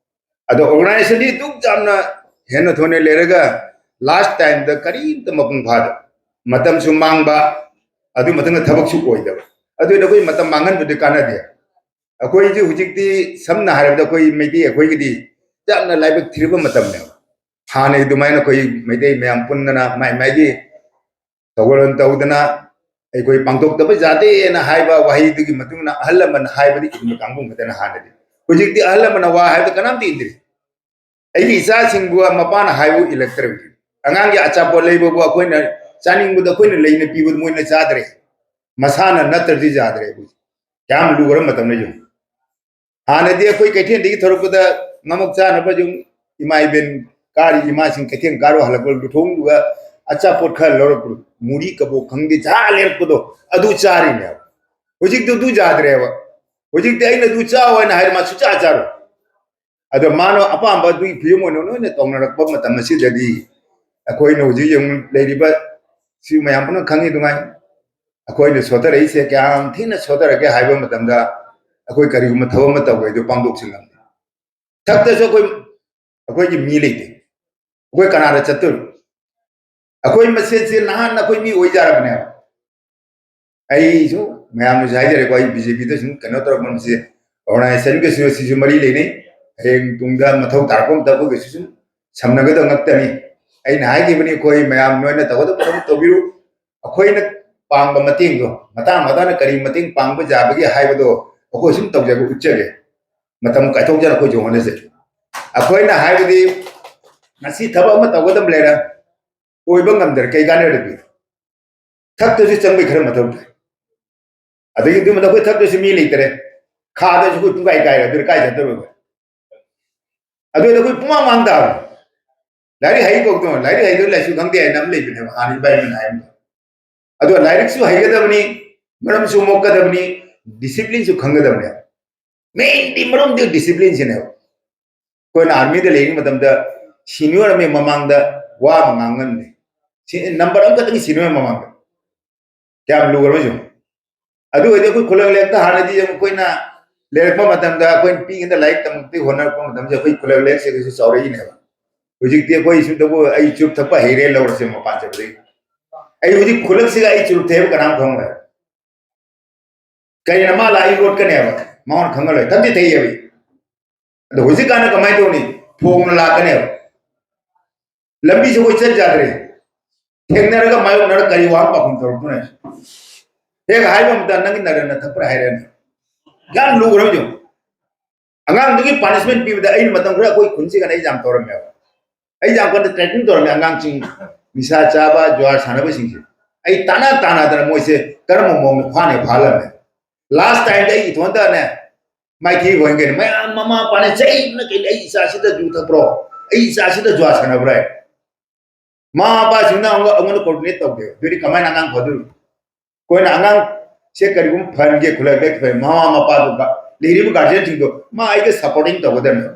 ꯑꯗꯣ ꯑꯣꯔꯒꯅꯥꯏꯖꯦꯁꯟꯗꯤ ꯑꯗꯨꯛ ꯌꯥꯝꯅ ꯍꯦꯟꯅ ꯊꯣꯏꯅ ꯂꯩꯔꯒ ꯂꯥꯁ ꯇꯥꯏꯝꯗ ꯀꯔꯤꯝꯇ ꯃꯄꯨꯡ ꯐꯥꯗꯕ, ꯃꯇꯝꯁꯨ ꯃꯥꯡꯕ, ꯑꯗꯨ ꯃꯊꯪꯗ ꯊꯕꯛꯁꯨ ꯑꯣꯏꯗꯕ꯫ ꯑꯗꯨꯅ ꯑꯩꯈꯣꯏ ꯃꯇꯝ ꯃꯥꯡꯍꯟꯕꯗꯤ ꯀꯥꯟꯅꯗꯦ꯫ ꯑꯩꯈꯣꯏꯁꯨ ꯍꯧꯖꯤꯛꯇꯤ ꯁꯝꯅ ꯍꯥꯏꯔꯕꯗ ꯑꯩꯈꯣꯏ ꯃꯩꯇꯩ ꯑꯩꯈꯣꯏꯒꯤꯗꯤ ꯌꯥꯝꯅ ꯂꯥꯏꯕꯛ ꯊꯤꯔꯕ ꯃꯇꯝꯅꯦꯕ꯫ ꯍꯥꯟꯅꯒꯤ ꯑꯗꯨꯃꯥꯏꯅ ꯑꯩꯈꯣꯏ ꯃꯩꯇꯩ ꯃꯌꯥꯝ ꯄꯨꯟꯗꯅ ꯃꯥꯏ ꯃꯥꯏꯒꯤ ꯊꯧꯒꯜꯂꯣꯟ ꯇꯧꯗꯅ ꯑꯩꯈꯣꯏ ꯄꯥꯡꯊꯣꯛꯇꯕ ꯌꯥꯗꯦꯅ ꯍꯥꯏꯕ ꯋꯥꯍꯩꯗꯨꯒꯤ ꯃꯇꯨꯡ ꯏꯟꯅ ꯑꯍꯜ ꯂꯃꯟ ꯍꯥꯏꯕꯗꯤ ꯏꯟꯕ ꯀꯥꯡꯕꯨ ꯈꯛꯇꯅ ꯍꯥꯟꯅꯗꯤ꯫ ꯍꯧꯖꯤꯛꯇꯤ ꯑꯍꯜ ꯂꯃꯟꯅ ꯋꯥ ꯍꯥꯏꯕꯗ ꯀꯅꯥꯝꯇ ꯏꯟꯗ꯭ꯔꯤ꯫ ꯑꯩꯒꯤ ꯏꯆꯥꯁꯤꯡꯕꯨ ꯃꯄꯥꯅ ꯍꯥꯏꯕꯨ ꯏꯜꯂꯛꯇ꯭ꯔꯕꯗꯤ, ꯑꯉꯥꯡꯒꯤ ꯑꯆꯥꯄꯣꯠ ꯂꯩꯕꯕꯨ ꯑꯩꯈꯣꯏꯅ ꯆꯥꯅꯤꯡꯕꯗ ꯑꯩꯈꯣꯏꯅ ꯂꯩꯅ ꯄꯤꯕꯗ ꯃꯣꯏꯅ ꯆꯥꯗ꯭ꯔꯦ꯫ ꯃꯁꯥꯅ ꯅꯠꯇ꯭ꯔꯗꯤ ꯌꯥꯗ꯭ꯔꯦ꯫ ꯍꯧꯖꯤꯛ ꯀꯌꯥꯝ ꯂꯨꯈ꯭ꯔ ꯃꯇꯝꯅꯣ ꯌꯦꯡꯉꯨ꯫ ꯍꯥꯟꯅꯗꯤ ꯑꯩꯈꯣꯏ ꯀꯩꯊꯦꯜꯗꯒꯤ ꯊꯣꯔꯛꯄꯗ ꯉꯥꯃꯛ ꯆꯥꯅꯕ ꯌꯨꯝ ꯏꯃꯥ ꯏꯕꯦꯟ ꯀꯥꯔꯤ ꯏꯃꯥꯁꯤꯡ ꯀꯩꯊꯦꯜ ꯀꯥꯔꯨ ꯍꯜꯂꯛꯄ ꯂꯨꯊꯣꯡꯗꯨꯒ ꯑꯆꯥꯄꯣꯠ ꯈꯔ ꯂꯧꯔꯛꯄ, ꯃꯨꯔꯤ ꯀꯕꯣꯛ ꯈꯪꯗꯦ, ꯖꯥ ꯂꯩꯔꯛꯄꯗꯣ ꯑꯗꯨ ꯆꯥꯔꯤꯅꯦꯕ꯫ ꯍꯧꯖꯤꯛꯇꯤ ꯑꯗꯨ ꯌꯥꯗ꯭ꯔꯦꯕ꯫ ꯍꯧꯖꯤꯛꯇꯤ ꯑꯩꯅ ꯑꯗꯨ ꯆꯥꯎ ꯍꯥꯏꯅ ꯍꯥꯏꯔ ꯃꯥ ꯁꯨꯡꯆꯥ ꯆꯥꯔꯣꯏ꯫ ꯑꯗꯣ ꯃꯥꯅ ꯑꯄꯥꯝꯕ ꯑꯗꯨꯒꯤ ꯐꯤꯕꯝ ꯑꯣꯏꯅ ꯂꯣꯏꯅ ꯇꯧꯅꯔꯛꯄ ꯃꯇꯝ ꯑꯁꯤꯗꯗꯤ ꯑꯩꯈꯣꯏꯅ ꯍꯧꯖꯤꯛ ꯌꯦꯡꯉꯨ ꯂꯩꯔꯤꯕ ꯁꯤ ꯃꯌꯥꯝ ꯄꯨꯝꯅ ꯈꯪꯉꯤ ꯑꯗꯨꯉꯥꯏ꯫ ꯑꯩꯈꯣꯏꯅ ꯁꯣꯊꯔꯛꯏꯁꯦ ꯀꯌꯥꯝ ꯊꯤꯅ ꯁꯣꯊꯔꯒꯦ ꯍꯥꯏꯕ ꯃꯇꯝꯗ ꯑꯩꯈꯣꯏ ꯀꯔꯤꯒꯨꯝꯕ ꯊꯕꯛ ꯑꯃ ꯇꯧꯒꯦ ꯍꯥꯏꯗꯨ ꯄꯥꯡꯊꯣꯛꯁꯤ ꯉꯝꯗꯦ꯫ ꯊꯛꯇꯁꯨ ꯑꯩꯈꯣꯏ ꯑꯩꯈꯣꯏꯒꯤ ꯃꯤ ꯂꯩꯇꯦ꯫ ꯑꯩꯈꯣꯏ ꯀꯅꯥꯗ ꯆꯠꯇꯣꯏꯅꯣ? ꯑꯩꯈꯣꯏ ꯃꯁꯦꯟꯁꯦ ꯅꯍꯥꯟ ꯑꯩꯈꯣꯏ ꯃꯤ ꯑꯣꯏꯖꯔꯕꯅꯦꯕ꯫ ꯑꯩꯁꯨ ꯃꯌꯥꯝꯅꯁꯨ ꯍꯥꯏꯖꯔꯦꯀꯣ, ꯑꯩ ꯕꯤ ꯖꯦ ꯄꯤꯗ ꯁꯨꯝ ꯀꯩꯅꯣ ꯇꯧꯔꯛꯄꯁꯦ ꯑꯣꯔꯒꯅꯥꯏꯖꯦꯁꯟꯒꯁꯨ ꯑꯁꯤꯁꯨ ꯃꯔꯤ ꯂꯩꯅꯩ꯫ ꯍꯌꯦꯡ ꯇꯨꯡꯗ ꯃꯊꯧ ꯇꯥꯔꯛꯄ ꯃꯇꯝꯗ ꯑꯩꯈꯣꯏꯒꯁꯨ ꯁꯨꯝ ꯁꯝꯅꯒꯗꯕ ꯉꯛꯇꯅꯤ꯫ ꯑꯩꯅ ꯍꯥꯏꯈꯤꯕꯅꯤ, ꯑꯩꯈꯣꯏ ꯃꯌꯥꯝ ꯅꯣꯏꯅ ꯇꯧꯒꯗꯕ ꯊꯕꯛ ꯇꯧꯕꯤꯔꯨ꯫ ꯑꯩꯈꯣꯏꯅ ꯄꯥꯡꯕ ꯃꯇꯦꯡꯗꯣ, ꯃꯇꯥꯡ ꯃꯇꯥꯡꯅ ꯀꯔꯤ ꯃꯇꯦꯡ ꯄꯥꯡꯕ ꯌꯥꯕꯒꯦ ꯍꯥꯏꯕꯗꯣ ꯑꯩꯈꯣꯏ ꯁꯨꯝ ꯇꯧꯖꯒꯦ, ꯎꯠꯆꯒꯦ꯫ ꯃꯇꯝ ꯀꯥꯏꯊꯣꯛꯇꯅ ꯑꯩꯈꯣꯏꯁꯨ ꯍꯣꯠꯅꯖꯒꯦ꯫ ꯑꯩꯈꯣꯏꯅ ꯍꯥꯏꯕꯗꯤ ꯉꯁꯤ ꯊꯕꯛ ꯑꯃ ꯇꯧꯒꯗꯕ ꯂꯩꯔꯦ, ꯑꯣꯏꯕ ꯉꯝꯗ꯭ꯔꯦ, ꯀꯩ ꯀꯥꯟꯅꯔꯒꯦ? ꯊꯛꯇꯁꯨ ꯆꯪꯕꯩ ꯈꯔ ꯃꯊꯧ ꯇꯥꯏ꯫ ꯑꯗꯒꯤ ꯑꯗꯨ ꯃꯊꯛ ꯑꯩꯈꯣꯏ ꯊꯛꯇꯁꯨ ꯃꯤ ꯂꯩꯇ꯭ꯔꯦ, ꯈꯥꯗꯁꯨ ꯑꯩꯈꯣꯏ ꯄꯨꯡꯀꯥꯏ ꯀꯥꯏꯔꯦ, ꯑꯗꯨꯗꯤ ꯀꯥꯏ ꯆꯠꯇꯧꯔꯤꯕ? ꯑꯗꯨꯗ ꯑꯩꯈꯣꯏ ꯄꯨꯡꯃꯥꯡ ꯃꯥꯡ ꯇꯥꯕ꯫ ꯂꯥꯏꯔꯤꯛ ꯍꯩ ꯀꯧꯗꯅ, ꯂꯥꯏꯔꯤꯛ ꯍꯩꯗꯣꯏ ꯂꯥꯏꯁꯨ ꯈꯪꯗꯦ ꯍꯥꯏꯅ ꯑꯃ ꯂꯩꯕꯅꯦꯕ, ꯍꯥꯟꯅ ꯏꯕꯥꯏ ꯑꯃꯅ ꯍꯥꯏꯕꯗꯣ꯫ ꯑꯗꯣ ꯂꯥꯏꯔꯤꯛꯁꯨ ꯍꯩꯒꯗꯕꯅꯤ, ꯃꯔꯝꯁꯨ ꯃꯣꯛꯀꯗꯕꯅꯤ, ꯗꯤꯁꯤꯄ꯭ꯂꯤꯟꯁꯨ ꯈꯪꯒꯗꯕꯅꯦ꯫ ꯃꯦꯟꯗꯤ ꯃꯔꯨꯝꯗꯤ ꯗꯤꯁꯤꯄ꯭ꯂꯤꯟꯁꯤꯅꯦꯕ꯫ ꯑꯩꯈꯣꯏꯅ ꯑꯥꯔꯃꯤꯗ ꯂꯩꯔꯤꯉꯩ ꯃꯇꯝꯗ ꯁꯤꯅꯤꯌꯔ ꯑꯃꯒꯤ ꯃꯃꯥꯡꯗ ꯋꯥ ꯑꯃ ꯉꯥꯡꯉꯝꯗꯦ꯫ ꯁꯤ ꯅꯝꯕꯔ ꯑꯃꯈꯛꯇꯪꯒꯤ ꯁꯤꯅꯤꯌꯔ ꯃꯃꯥꯡꯗ꯫ ꯀꯌꯥꯝ ꯂꯨꯈ꯭ꯔꯕ ꯌꯦꯡꯉꯨ꯫ ꯑꯗꯨ ꯑꯣꯏꯔꯗꯤ ꯑꯩꯈꯣꯏ ꯈꯨꯂꯪ ꯂꯦꯛꯇ ꯍꯥꯟꯅꯗꯤ ꯑꯩꯈꯣꯏꯅ ꯂꯩꯔꯛꯄ ꯃꯇꯝꯗ ꯑꯩꯈꯣꯏꯅ ꯄꯤꯛꯏꯉꯩꯗ ꯂꯥꯏꯔꯤꯛ ꯇꯝꯃꯛꯄꯗꯒꯤ ꯍꯣꯠꯅꯔꯛꯄ ꯃꯇꯝꯁꯦ ꯑꯩꯈꯣꯏ ꯈꯨꯂꯪ ꯂꯦꯛꯁꯦ ꯀꯩꯁꯨ ꯆꯥꯎꯔꯛꯏꯅꯦꯕ꯫ ꯍꯧꯖꯤꯛꯇꯤ ꯑꯩꯈꯣꯏ ꯁꯤꯗꯕꯨ ꯑꯩ ꯆꯨꯞ ꯊꯛꯄ ꯍꯩꯔꯦ ꯂꯧꯔꯁꯦ ꯃꯄꯥꯟ ꯆꯠꯄꯗꯒꯤ꯫ ꯑꯩ ꯍꯧꯖꯤꯛ ꯈꯨꯂꯛꯁꯤꯒ ꯑꯩ ꯆꯨꯔꯨꯞ ꯊꯛꯑꯦꯕ ꯀꯅꯥꯝ ꯈꯪꯉꯣꯏ꯫ ꯀꯔꯤꯅ ꯃꯥ ꯂꯥꯛꯏ ꯂꯣꯠꯀꯅꯦꯕ, ꯃꯉꯣꯟꯗ ꯈꯪꯍꯜꯂꯣꯏ꯫ ꯊꯛꯇꯤ ꯊꯛꯑꯦꯕ꯫ ꯑꯗꯣ ꯍꯧꯖꯤꯛꯀꯥꯟꯗ ꯀꯃꯥꯏꯅ ꯇꯧꯅꯤ? ꯐꯣꯡꯅ ꯂꯥꯛꯀꯅꯦꯕ꯫ ꯂꯝꯕꯤꯁꯦ ꯑꯩꯈꯣꯏ ꯆꯠ ꯌꯥꯗ꯭ꯔꯦ꯫ ꯊꯦꯡꯅꯔꯒ ꯃꯥꯌꯣꯛꯅꯔꯒ ꯀꯔꯤ ꯋꯥꯍꯪ ꯄꯥꯎꯈꯨꯝ ꯇꯧꯔꯛꯇꯣꯏꯅꯣ? ꯍꯦꯛ ꯍꯥꯏꯕ ꯃꯇꯝꯗ ꯅꯪꯒꯤ ꯅꯔꯟꯅ ꯊꯛꯄ꯭ꯔꯥ ꯍꯥꯏꯔꯛꯑꯅꯤ꯫ ꯌꯥꯝ ꯂꯨꯈ꯭ꯔꯕ ꯌꯦꯡꯉꯨ꯫ ꯑꯉꯥꯡꯗꯨꯒꯤ ꯄꯥꯅꯤꯁꯃꯦꯟ ꯄꯤꯕꯗ ꯑꯩꯅ ꯃꯇꯝ ꯈꯔ ꯑꯩꯈꯣꯏ ꯈꯨꯟꯁꯤꯒꯅ ꯑꯩ ꯌꯥꯝ ꯇꯧꯔꯝꯃꯦꯕ꯫ ꯑꯩ ꯌꯥꯝ ꯀꯟꯅ ꯇ꯭ꯔꯦꯅꯤꯡ ꯇꯧꯔꯝꯃꯦ ꯑꯉꯥꯡꯁꯤꯡ, ꯅꯤꯁꯥ ꯆꯥꯕ, ꯖꯨꯋꯥꯔ ꯁꯥꯟꯅꯕꯁꯤꯡꯁꯦ꯫ ꯑꯩ ꯇꯥꯟꯅ ꯇꯥꯟꯅꯗꯅ ꯃꯣꯏꯁꯦ ꯀꯔꯝꯕ ꯃꯑꯣꯡꯗ ꯐꯥꯅꯤ ꯐꯥꯍꯜꯂꯝꯃꯦ꯫ ꯂꯥꯁ ꯇꯥꯏꯝꯗ ꯑꯩ ꯏꯊꯣꯟꯇꯅꯦ ꯃꯥꯏꯊꯤ ꯍꯣꯏ ꯀꯩꯅꯣ ꯃꯌꯥꯝ ꯃꯃꯥ ꯃꯄꯥꯅ ꯆꯩꯕꯅ ꯀꯩꯅꯣ, "ꯑꯩ ꯏꯆꯥꯁꯤꯗ ꯖꯨ ꯊꯛꯄ꯭ꯔꯣ? ꯑꯩ ꯏꯆꯥꯁꯤꯗ ꯖꯨꯋꯥ ꯁꯥꯟꯅꯕ꯭ꯔꯥ?" ꯃꯃꯥ ꯃꯄꯥꯁꯤꯡꯅ ꯑꯃꯨꯛ ꯑꯩꯉꯣꯟꯗ ꯀꯣꯑꯣꯔꯗꯤꯅꯦꯠ ꯇꯧꯗꯦ꯫ ꯑꯗꯨꯗꯤ ꯀꯃꯥꯏꯅ ꯑꯉꯥꯡ ꯐꯗꯣꯏꯅꯣ? ꯑꯩꯈꯣꯏꯅ ꯑꯉꯥꯡ ꯁꯦ ꯀꯔꯤꯒꯨꯝꯕ ꯐꯍꯟꯒꯦ ꯈꯨꯜꯂꯛꯇ ꯐꯩ, ꯃꯃꯥ ꯃꯄꯥꯗꯨ ꯒ-, ꯂꯩꯔꯤꯕ ꯒꯥꯔꯖꯤꯌꯟꯁꯤꯡꯗꯣ ꯃꯥ ꯑꯩꯒ ꯁꯄꯣꯔꯇꯤꯡ ꯇꯧꯒꯗꯕꯅꯦꯕ꯫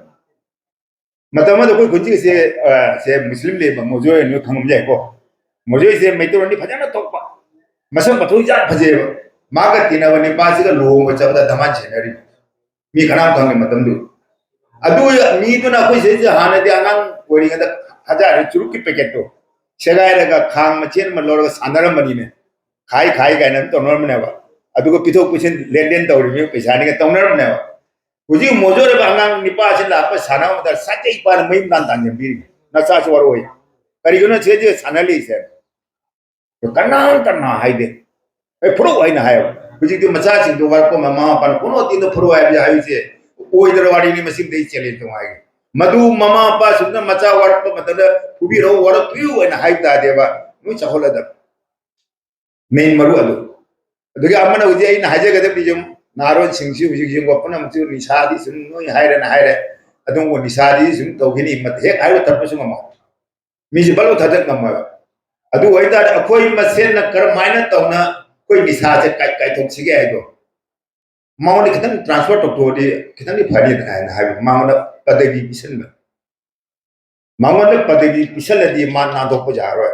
ꯃꯇꯝ ꯑꯃꯗ ꯑꯩꯈꯣꯏ ꯈꯨꯟꯁꯤꯒꯤꯁꯦ, ꯑ, ꯁꯦ ꯃꯨꯁꯂꯤꯝ ꯂꯩꯕ, ꯃꯣꯖꯣꯏ ꯅꯣꯏ ꯈꯪꯉꯝꯕ ꯌꯥꯏꯀꯣ꯫ ꯃꯣꯖꯣꯏꯁꯦ ꯃꯩꯇꯩꯔꯣꯟꯗꯤ ꯐꯖꯅ ꯊꯣꯛꯄ, ꯃꯁꯛ ꯃꯇꯧ ꯌꯥꯝ ꯐꯖꯩꯑꯕ꯫ ꯃꯥꯒ ꯇꯤꯟꯅꯕ ꯅꯤꯄꯥꯁꯤꯒ ꯂꯨꯍꯣꯡꯕ ꯆꯠꯄꯗ ꯗꯃꯥꯟ ꯁꯦꯟꯅꯔꯤ꯫ ꯃꯤ ꯀꯅꯥꯝ ꯈꯪꯗꯦ ꯃꯇꯝꯗꯨ꯫ ꯑꯗꯨ ꯃꯤꯗꯨꯅ ꯑꯩꯈꯣꯏ ꯁꯤꯗꯩꯁꯤꯗ ꯍꯥꯟꯅꯗꯤ ꯑꯉꯥꯡ ꯑꯣꯏꯔꯤꯉꯩꯗ ꯍꯖꯥꯔ ꯆꯨꯔꯨꯛꯀꯤ ꯄꯦꯀꯦꯠꯇꯣ ꯁꯦꯒꯥꯏꯔꯒ ꯈꯥꯡ ꯃꯆꯦꯠ ꯑꯃ ꯂꯧꯔꯒ ꯁꯥꯟꯅꯔꯝꯕꯅꯤꯅꯦ꯫ ꯈꯥꯏ ꯈꯥꯏ ꯀꯥꯏꯅ ꯑꯗꯨꯝ ꯇꯧꯅꯔꯝꯕꯅꯦꯕ꯫ ꯑꯗꯨꯒ ꯄꯤꯊꯣꯛ ꯄꯤꯁꯤꯟ ꯂꯦꯟꯗꯦꯟ ꯇꯧꯔꯤꯕ ꯄꯩꯁꯥꯅꯤꯒ ꯇꯧꯅꯔꯝꯕꯅꯦꯕ꯫ ꯍꯧꯖꯤꯛ ꯃꯣꯖꯣꯔꯕ ꯑꯉꯥꯡ ꯅꯤꯄꯥꯁꯤ ꯂꯥꯛꯄ ꯁꯥꯟꯅꯕ ꯃꯇꯝꯗ ꯁꯥꯀꯩ ꯏꯄꯥꯅ ꯃꯌꯨꯝ ꯇꯥꯟ ꯇꯥꯟ ꯌꯦꯡꯕꯤꯔꯤ꯫ ꯅꯆꯥꯁꯨ ꯋꯥꯔꯣꯏ꯫ ꯀꯔꯤꯒꯤꯅꯣ ꯁꯤꯗꯩꯁꯤꯗ ꯁꯥꯟꯅꯍꯜꯂꯤꯁꯦ? ꯀꯅꯥꯝꯇꯅ ꯍꯥꯏꯗꯦ꯫ "ꯑꯦ, ꯐꯨꯔꯧ" ꯍꯥꯏꯅ ꯍꯥꯏꯌꯦꯕ꯫ ꯍꯧꯖꯤꯛꯇꯤ ꯃꯆꯥꯁꯤꯡꯗꯣ ꯋꯥꯔꯛꯄ ꯃꯃꯥ ꯃꯄꯥꯅ ꯀꯣꯟꯅꯣ ꯇꯤꯟꯗ ꯐꯨꯔꯧ ꯍꯥꯏꯕꯁꯦ ꯍꯥꯏꯔꯤꯁꯦ ꯑꯣꯏꯗ꯭ꯔ ꯋꯥꯔꯤꯅꯤ, ꯃꯁꯤꯃꯗꯤ ꯆꯦꯂꯦꯟꯖ ꯇꯧ ꯍꯥꯏꯒꯦ꯫ ꯃꯗꯨ ꯃꯃꯥ ꯃꯄꯥꯁꯤꯡꯅ ꯃꯆꯥ ꯋꯥꯔꯛꯄ ꯃꯇꯝꯗ "ꯐꯨꯕꯤꯔꯧ, ꯋꯥꯔꯛꯄꯤꯌꯨ" ꯍꯥꯏꯅ ꯍꯥꯏꯕ ꯇꯥꯔꯗꯤꯕ ꯅꯣꯏ ꯆꯥꯎꯈꯠꯂꯗꯕ꯫ ꯃꯦꯟ ꯃꯔꯨ ꯑꯗꯨ꯫ ꯑꯗꯨꯒꯤ ꯑꯃꯅ ꯍꯧꯖꯤꯛ ꯑꯩꯅ ꯍꯥꯏꯖꯒꯗꯕꯗꯤ ꯁꯨꯝ ꯅꯍꯥꯔꯣꯟꯁꯤꯡꯁꯤ ꯍꯧꯖꯤꯛ ꯌꯦꯡꯕ ꯄꯨꯝꯅꯃꯛꯁꯨ ꯅꯤꯁꯥꯗꯤ ꯁꯨꯝ ꯅꯣꯏ ꯍꯥꯏꯔꯦꯅ ꯍꯥꯏꯔꯦ꯫ ꯑꯗꯨꯕꯨ ꯅꯤꯁꯥꯗꯤ ꯁꯨꯝ ꯇꯧꯈꯤꯅꯤ, ꯃꯠ-, ꯍꯦꯛ ꯍꯥꯏꯕ ꯊꯛꯄꯁꯨ ꯉꯝꯃꯣꯏ꯫ ꯃꯤꯁꯦ ꯕꯂꯣ ꯊꯥꯗꯠ ꯉꯝꯃꯣꯏꯕ꯫ ꯑꯗꯨ ꯑꯣꯏꯇꯥꯔꯗꯤ ꯑꯩꯈꯣꯏ ꯃꯁꯦꯟꯅ ꯀꯔꯝꯍꯥꯏꯅ ꯇꯧꯅ ꯑꯩꯈꯣꯏ ꯅꯤꯁꯥꯁꯦ ꯀꯥꯏ-, ꯀꯥꯏꯊꯣꯛꯁꯤꯒꯦ ꯍꯥꯏꯗꯣ꯫ ꯃꯉꯣꯟꯗ ꯈꯤꯇꯪ ꯇ꯭ꯔꯥꯟꯁꯐꯔ ꯇꯧꯊꯣꯛꯑꯗꯤ ꯈꯤꯇꯪꯗꯤ ꯐꯅꯤꯗꯅ ꯍꯥꯏꯅ ꯍꯥꯏꯕ꯫ ꯃꯉꯣꯟꯗ ꯄꯗꯕꯤ ꯄꯤꯁꯟꯕ꯫ ꯃꯉꯣꯟꯗ ꯄꯗꯕꯤ ꯄꯤꯁꯜꯂꯗꯤ ꯃꯥ ꯅꯥꯟꯊꯣꯛꯄ ꯌꯥꯔꯔꯣꯏ꯫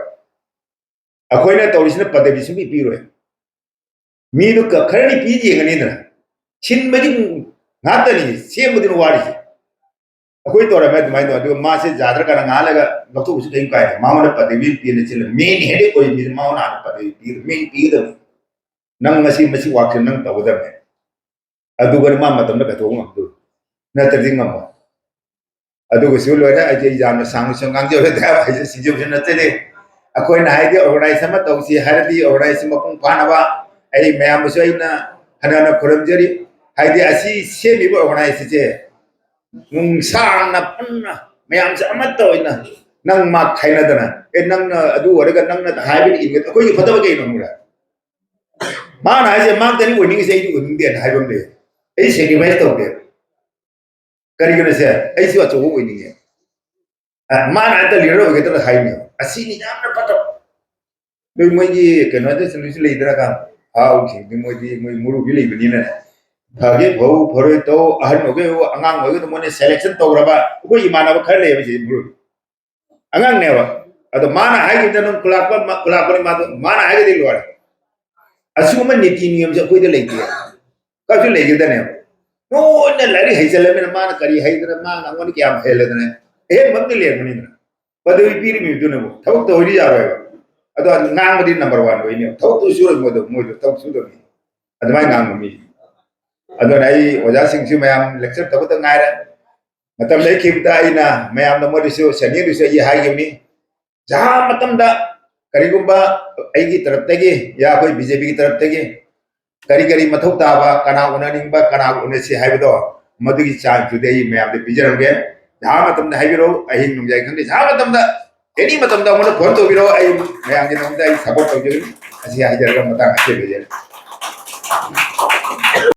ꯑꯩꯈꯣꯏꯅ ꯇꯧꯔꯤꯁꯤꯅ ꯄꯗꯕꯤ ꯁꯨꯡꯄꯤ ꯄꯤꯔꯣꯏ꯫ ꯃꯤꯗꯨ ꯀ-, ꯈꯔꯗꯤ ꯄꯤ ꯌꯦꯡꯒꯅꯤꯗꯅ꯫ ꯁꯤꯟꯕꯗꯤ ꯉꯥꯛꯇꯅꯤ, ꯁꯦꯝꯕꯗꯨꯅ ꯋꯥꯔꯤꯁꯦ꯫ ꯑꯩꯈꯣꯏ ꯇꯧꯔꯝꯃꯦ ꯑꯗꯨꯃꯥꯏꯅ ꯇꯧꯔ, ꯑꯗꯨꯒ ꯃꯥꯁꯦ ꯌꯥꯗ꯭ꯔꯀꯥꯟꯗ ꯉꯥꯜꯂꯒ ꯂꯧꯊꯣꯛꯄꯁꯨ ꯀꯩꯝ ꯀꯥꯏꯗꯦ꯫ ꯃꯉꯣꯟꯗ ꯄꯗꯕꯤ ꯄꯤꯅ ꯆꯤꯜꯂ, ꯃꯦꯟ ꯍꯦꯗꯦꯛ ꯑꯣꯏꯕ ꯃꯤꯗꯨ ꯃꯉꯣꯟꯗ ꯍꯥꯟꯅ ꯄꯗꯕꯤ ꯄꯤꯒꯗꯕ, ꯃꯦꯟ ꯄꯤꯒꯗꯕꯅꯤ꯫ ꯅꯪ ꯉꯁꯤ ꯃꯁꯤ ꯋꯥꯛꯁꯦ ꯅꯪ ꯇꯧꯒꯗꯕꯅꯦ꯫ ꯑꯗꯨꯒ ꯃꯥ ꯃꯇꯝꯗ ꯀꯥꯏꯊꯣꯛꯄ ꯉꯝꯗꯣꯏ, ꯅꯠꯇ꯭ꯔꯗꯤ ꯉꯝꯃꯣꯏ꯫ ꯑꯗꯨꯒꯁꯨ ꯂꯣꯏꯔꯦ꯫ ꯑꯩꯁꯦ ꯌꯥꯝꯅ ꯁꯥꯡꯅꯁꯨ ꯉꯥꯡꯖꯔꯣꯏꯗ, ꯑꯩꯁꯦ ꯁꯤꯡꯖꯕꯁꯨ ꯅꯠꯆꯗꯦ꯫ ꯑꯩꯈꯣꯏꯅ ꯍꯥꯏꯗꯤ ꯑꯣꯔꯒꯅꯥꯏꯖ ꯑꯃ ꯇꯧꯁꯤ ꯍꯥꯏꯔꯗꯤ ꯑꯣꯔꯒꯅꯥꯏꯖꯁꯤ ꯃꯄꯨꯡ ꯐꯥꯅꯕ ꯑꯩ ꯃꯌꯥꯝꯕꯨꯁꯨ ꯑꯩꯅ ꯍꯟꯅ ꯍꯟꯅ ꯈꯨꯔꯨꯝꯖꯔꯤ꯫ ꯍꯥꯏꯗꯤ ꯑꯁꯤ ꯁꯦꯝꯃꯤꯕ ꯑꯣꯔꯒꯅꯥꯏꯖ ꯑꯁꯦ ꯅꯨꯡꯁꯥꯡꯅ ꯄꯨꯟꯅ ꯃꯌꯥꯝꯁꯦ ꯑꯃꯠꯇ ꯑꯣꯏꯅ ꯅꯪ ꯃꯥ ꯈꯥꯏꯅꯗꯅ, "ꯑꯦ, ꯅꯪꯅ ꯑꯗꯨ ꯑꯣꯏꯔꯒ ꯅꯪꯅ ꯍꯥꯏꯕꯗꯤ ꯏꯟꯒꯗ-", ꯑꯩꯈꯣꯏꯒꯤ ꯐꯠꯇꯕ ꯀꯩꯅꯣ ꯈꯪꯕ꯭ꯔꯥ? ꯃꯥꯅ ꯍꯥꯏꯁꯦ, "ꯃꯥ ꯈꯛꯇꯅꯤ ꯑꯣꯏꯅꯤꯡꯉꯤꯁꯦ, ꯑꯩꯗꯤ ꯑꯣꯏꯅꯤꯡꯗꯦꯅ" ꯍꯥꯏꯕ ꯑꯃ ꯂꯩ꯫ ꯑꯩ ꯁꯦꯀ꯭ꯔꯤꯐꯥꯏꯁ ꯇꯧꯗꯦ꯫ ꯀꯔꯤꯒꯤꯅꯣ ꯁꯦ? ꯑꯩꯁꯨ ꯑꯆꯧꯕ ꯑꯣꯏꯅꯤꯡꯉꯦ꯫ ꯑ, ꯃꯥꯅ ꯍꯦꯛꯇ ꯂꯤꯗꯔ ꯑꯣꯏꯒꯗ꯭ꯔꯥ ꯍꯥꯏꯅꯦ꯫ ꯑꯁꯤꯅꯤ ꯌꯥꯝꯅ ꯐꯠꯇꯕ꯫ ꯅꯣꯏ ꯃꯣꯏꯒꯤ ꯀꯩꯅꯣꯗ ꯁꯨꯝ ꯂꯩꯗꯅ ꯀ-, ꯐꯥꯎꯈꯤꯕꯅꯤ꯫ ꯃꯣꯏꯗꯤ ꯃꯣꯏ ꯃꯨꯔꯨꯕꯤ ꯂꯩꯕꯅꯤꯅꯅꯦ, ꯐꯒꯦ ꯐꯧ, ꯐꯔꯣꯏ ꯇꯧ, ꯑꯍꯟ ꯑꯣꯏꯒꯦ ꯑꯣꯏ, ꯑꯉꯥꯡ ꯑꯣꯏꯒꯦ ꯑꯣꯏ, ꯃꯣꯏꯅ ꯁꯦꯂꯦꯛꯁꯟ ꯇꯧꯈ꯭ꯔꯕ꯫ ꯑꯩꯈꯣꯏ ꯏꯃꯥꯟꯅꯕ ꯈꯔ ꯂꯩꯌꯦꯕ ꯁꯤꯗꯤ ꯃꯨꯔꯨꯕꯤ, ꯑꯉꯥꯡꯅꯦꯕ꯫ ꯑꯗꯣ ꯃꯥꯅ ꯍꯥꯏꯈꯤꯕꯗ ꯑꯗꯨꯝ ꯈꯨꯂꯥꯛꯄ ꯈꯨꯂꯥꯛꯄꯅꯤ꯫ ꯃꯥꯗꯣ ꯃꯥꯅ ꯍꯥꯏꯔꯒꯗꯤ ꯂꯣꯏꯔꯦ꯫ ꯑꯁꯤꯒꯨꯝꯕ ꯅꯤꯇꯤ ꯅꯤꯌꯝꯁꯦ ꯑꯩꯈꯣꯏꯗ ꯂꯩꯇꯦ꯫ ꯀꯩꯁꯨ ꯂꯩꯒꯗꯅꯦꯕ꯫ ꯂꯣꯏꯅ ꯂꯥꯏꯔꯤꯛ ꯍꯩꯖꯜꯂꯕꯅꯤꯅ ꯃꯥꯅ ꯀꯔꯤ ꯍꯩꯗꯅ, ꯃꯥꯅ ꯑꯩꯉꯣꯟꯗ ꯀꯌꯥꯝ ꯍꯦꯜꯂꯗꯅ? ꯑꯍꯦꯟꯕ ꯑꯃꯗꯤ ꯂꯩꯔꯝꯒꯅꯤꯗꯅ꯫ ꯄꯗꯕꯤ ꯄꯤꯔꯤꯕꯗꯨꯅꯕꯨ ꯊꯕꯛ ꯇꯧꯍꯩꯗꯤ ꯌꯥꯔꯣꯏꯕ꯫ ꯑꯗꯣ ꯉꯥꯡꯕꯗꯤ ꯅꯝꯕꯔ ꯋꯥꯟ ꯑꯣꯏꯅꯦꯕ꯫ ꯊꯕꯛꯇꯨ ꯁꯨꯔꯣꯏ ꯃꯣꯏꯗꯣ, ꯃꯣꯏꯗꯣ ꯊꯕꯛ ꯁꯨꯗꯕꯅꯤ꯫ ꯑꯗꯨꯃꯥꯏꯅ ꯉꯥꯡꯕ ꯃꯤ꯫ ꯑꯗꯨꯅ ꯑꯩ ꯑꯣꯖꯥꯁꯤꯡꯁꯨ ꯃꯌꯥꯝ ꯂꯦꯛꯆꯔ ꯇꯧꯕꯇ ꯉꯥꯏꯔꯦ꯫ ꯃꯇꯝ ꯂꯩꯈꯤꯕꯗ ꯑꯩꯅ ꯃꯌꯥꯝꯗ, ꯃꯣꯏꯗꯁꯨ, ꯁꯦꯅꯤꯌꯔꯗꯁꯨ ꯑꯩ ꯍꯥꯏꯈꯤꯕꯅꯤ, ꯖꯍꯥ ꯃꯇꯝꯗ ꯀꯔꯤꯒꯨꯝꯕ ꯑꯩꯒꯤ ꯇꯔꯞꯇꯒꯤ ꯌꯥ ꯑꯩꯈꯣꯏ ꯕꯤ ꯖꯦ ꯄꯤꯒꯤ ꯇꯔꯞꯇꯒꯤ ꯀꯔꯤ ꯀꯔꯤ ꯃꯊꯧ ꯇꯥꯕ, ꯀꯅꯥ ꯎꯅꯅꯤꯡꯕ, ꯀꯅꯥ ꯎꯅꯁꯤ ꯍꯥꯏꯕꯗꯣ, ꯃꯗꯨꯒꯤ ꯆꯥꯟꯁꯇꯨꯗꯤ ꯑꯩ ꯃꯌꯥꯝꯗ ꯄꯤꯖꯔꯝꯒꯦ꯫ ꯖꯍꯥ ꯃꯇꯝꯗ ꯍꯥꯏꯕꯤꯔꯛꯎ, ꯑꯍꯤꯡ ꯅꯣꯡꯌꯥꯏ ꯈꯪꯗꯦ, ꯖꯍꯥ ꯃꯇꯝꯗ, ꯑꯦꯅꯤ ꯃꯇꯝꯗ ꯑꯩꯉꯣꯟꯗ ꯐꯣꯟ ꯇꯧꯕꯤꯔꯛꯑꯣ, ꯑꯩ ꯃꯌꯥꯝꯒꯤꯗꯃꯛꯇ ꯑꯩ ꯁꯄꯣꯔꯠ ꯇꯧꯖꯒꯅꯤ꯫ ꯑꯁꯤ ꯍꯥꯏꯖꯔꯒ ꯃꯇꯥꯡ ꯑꯁꯤꯗ ꯂꯣꯏꯖꯔꯦ꯫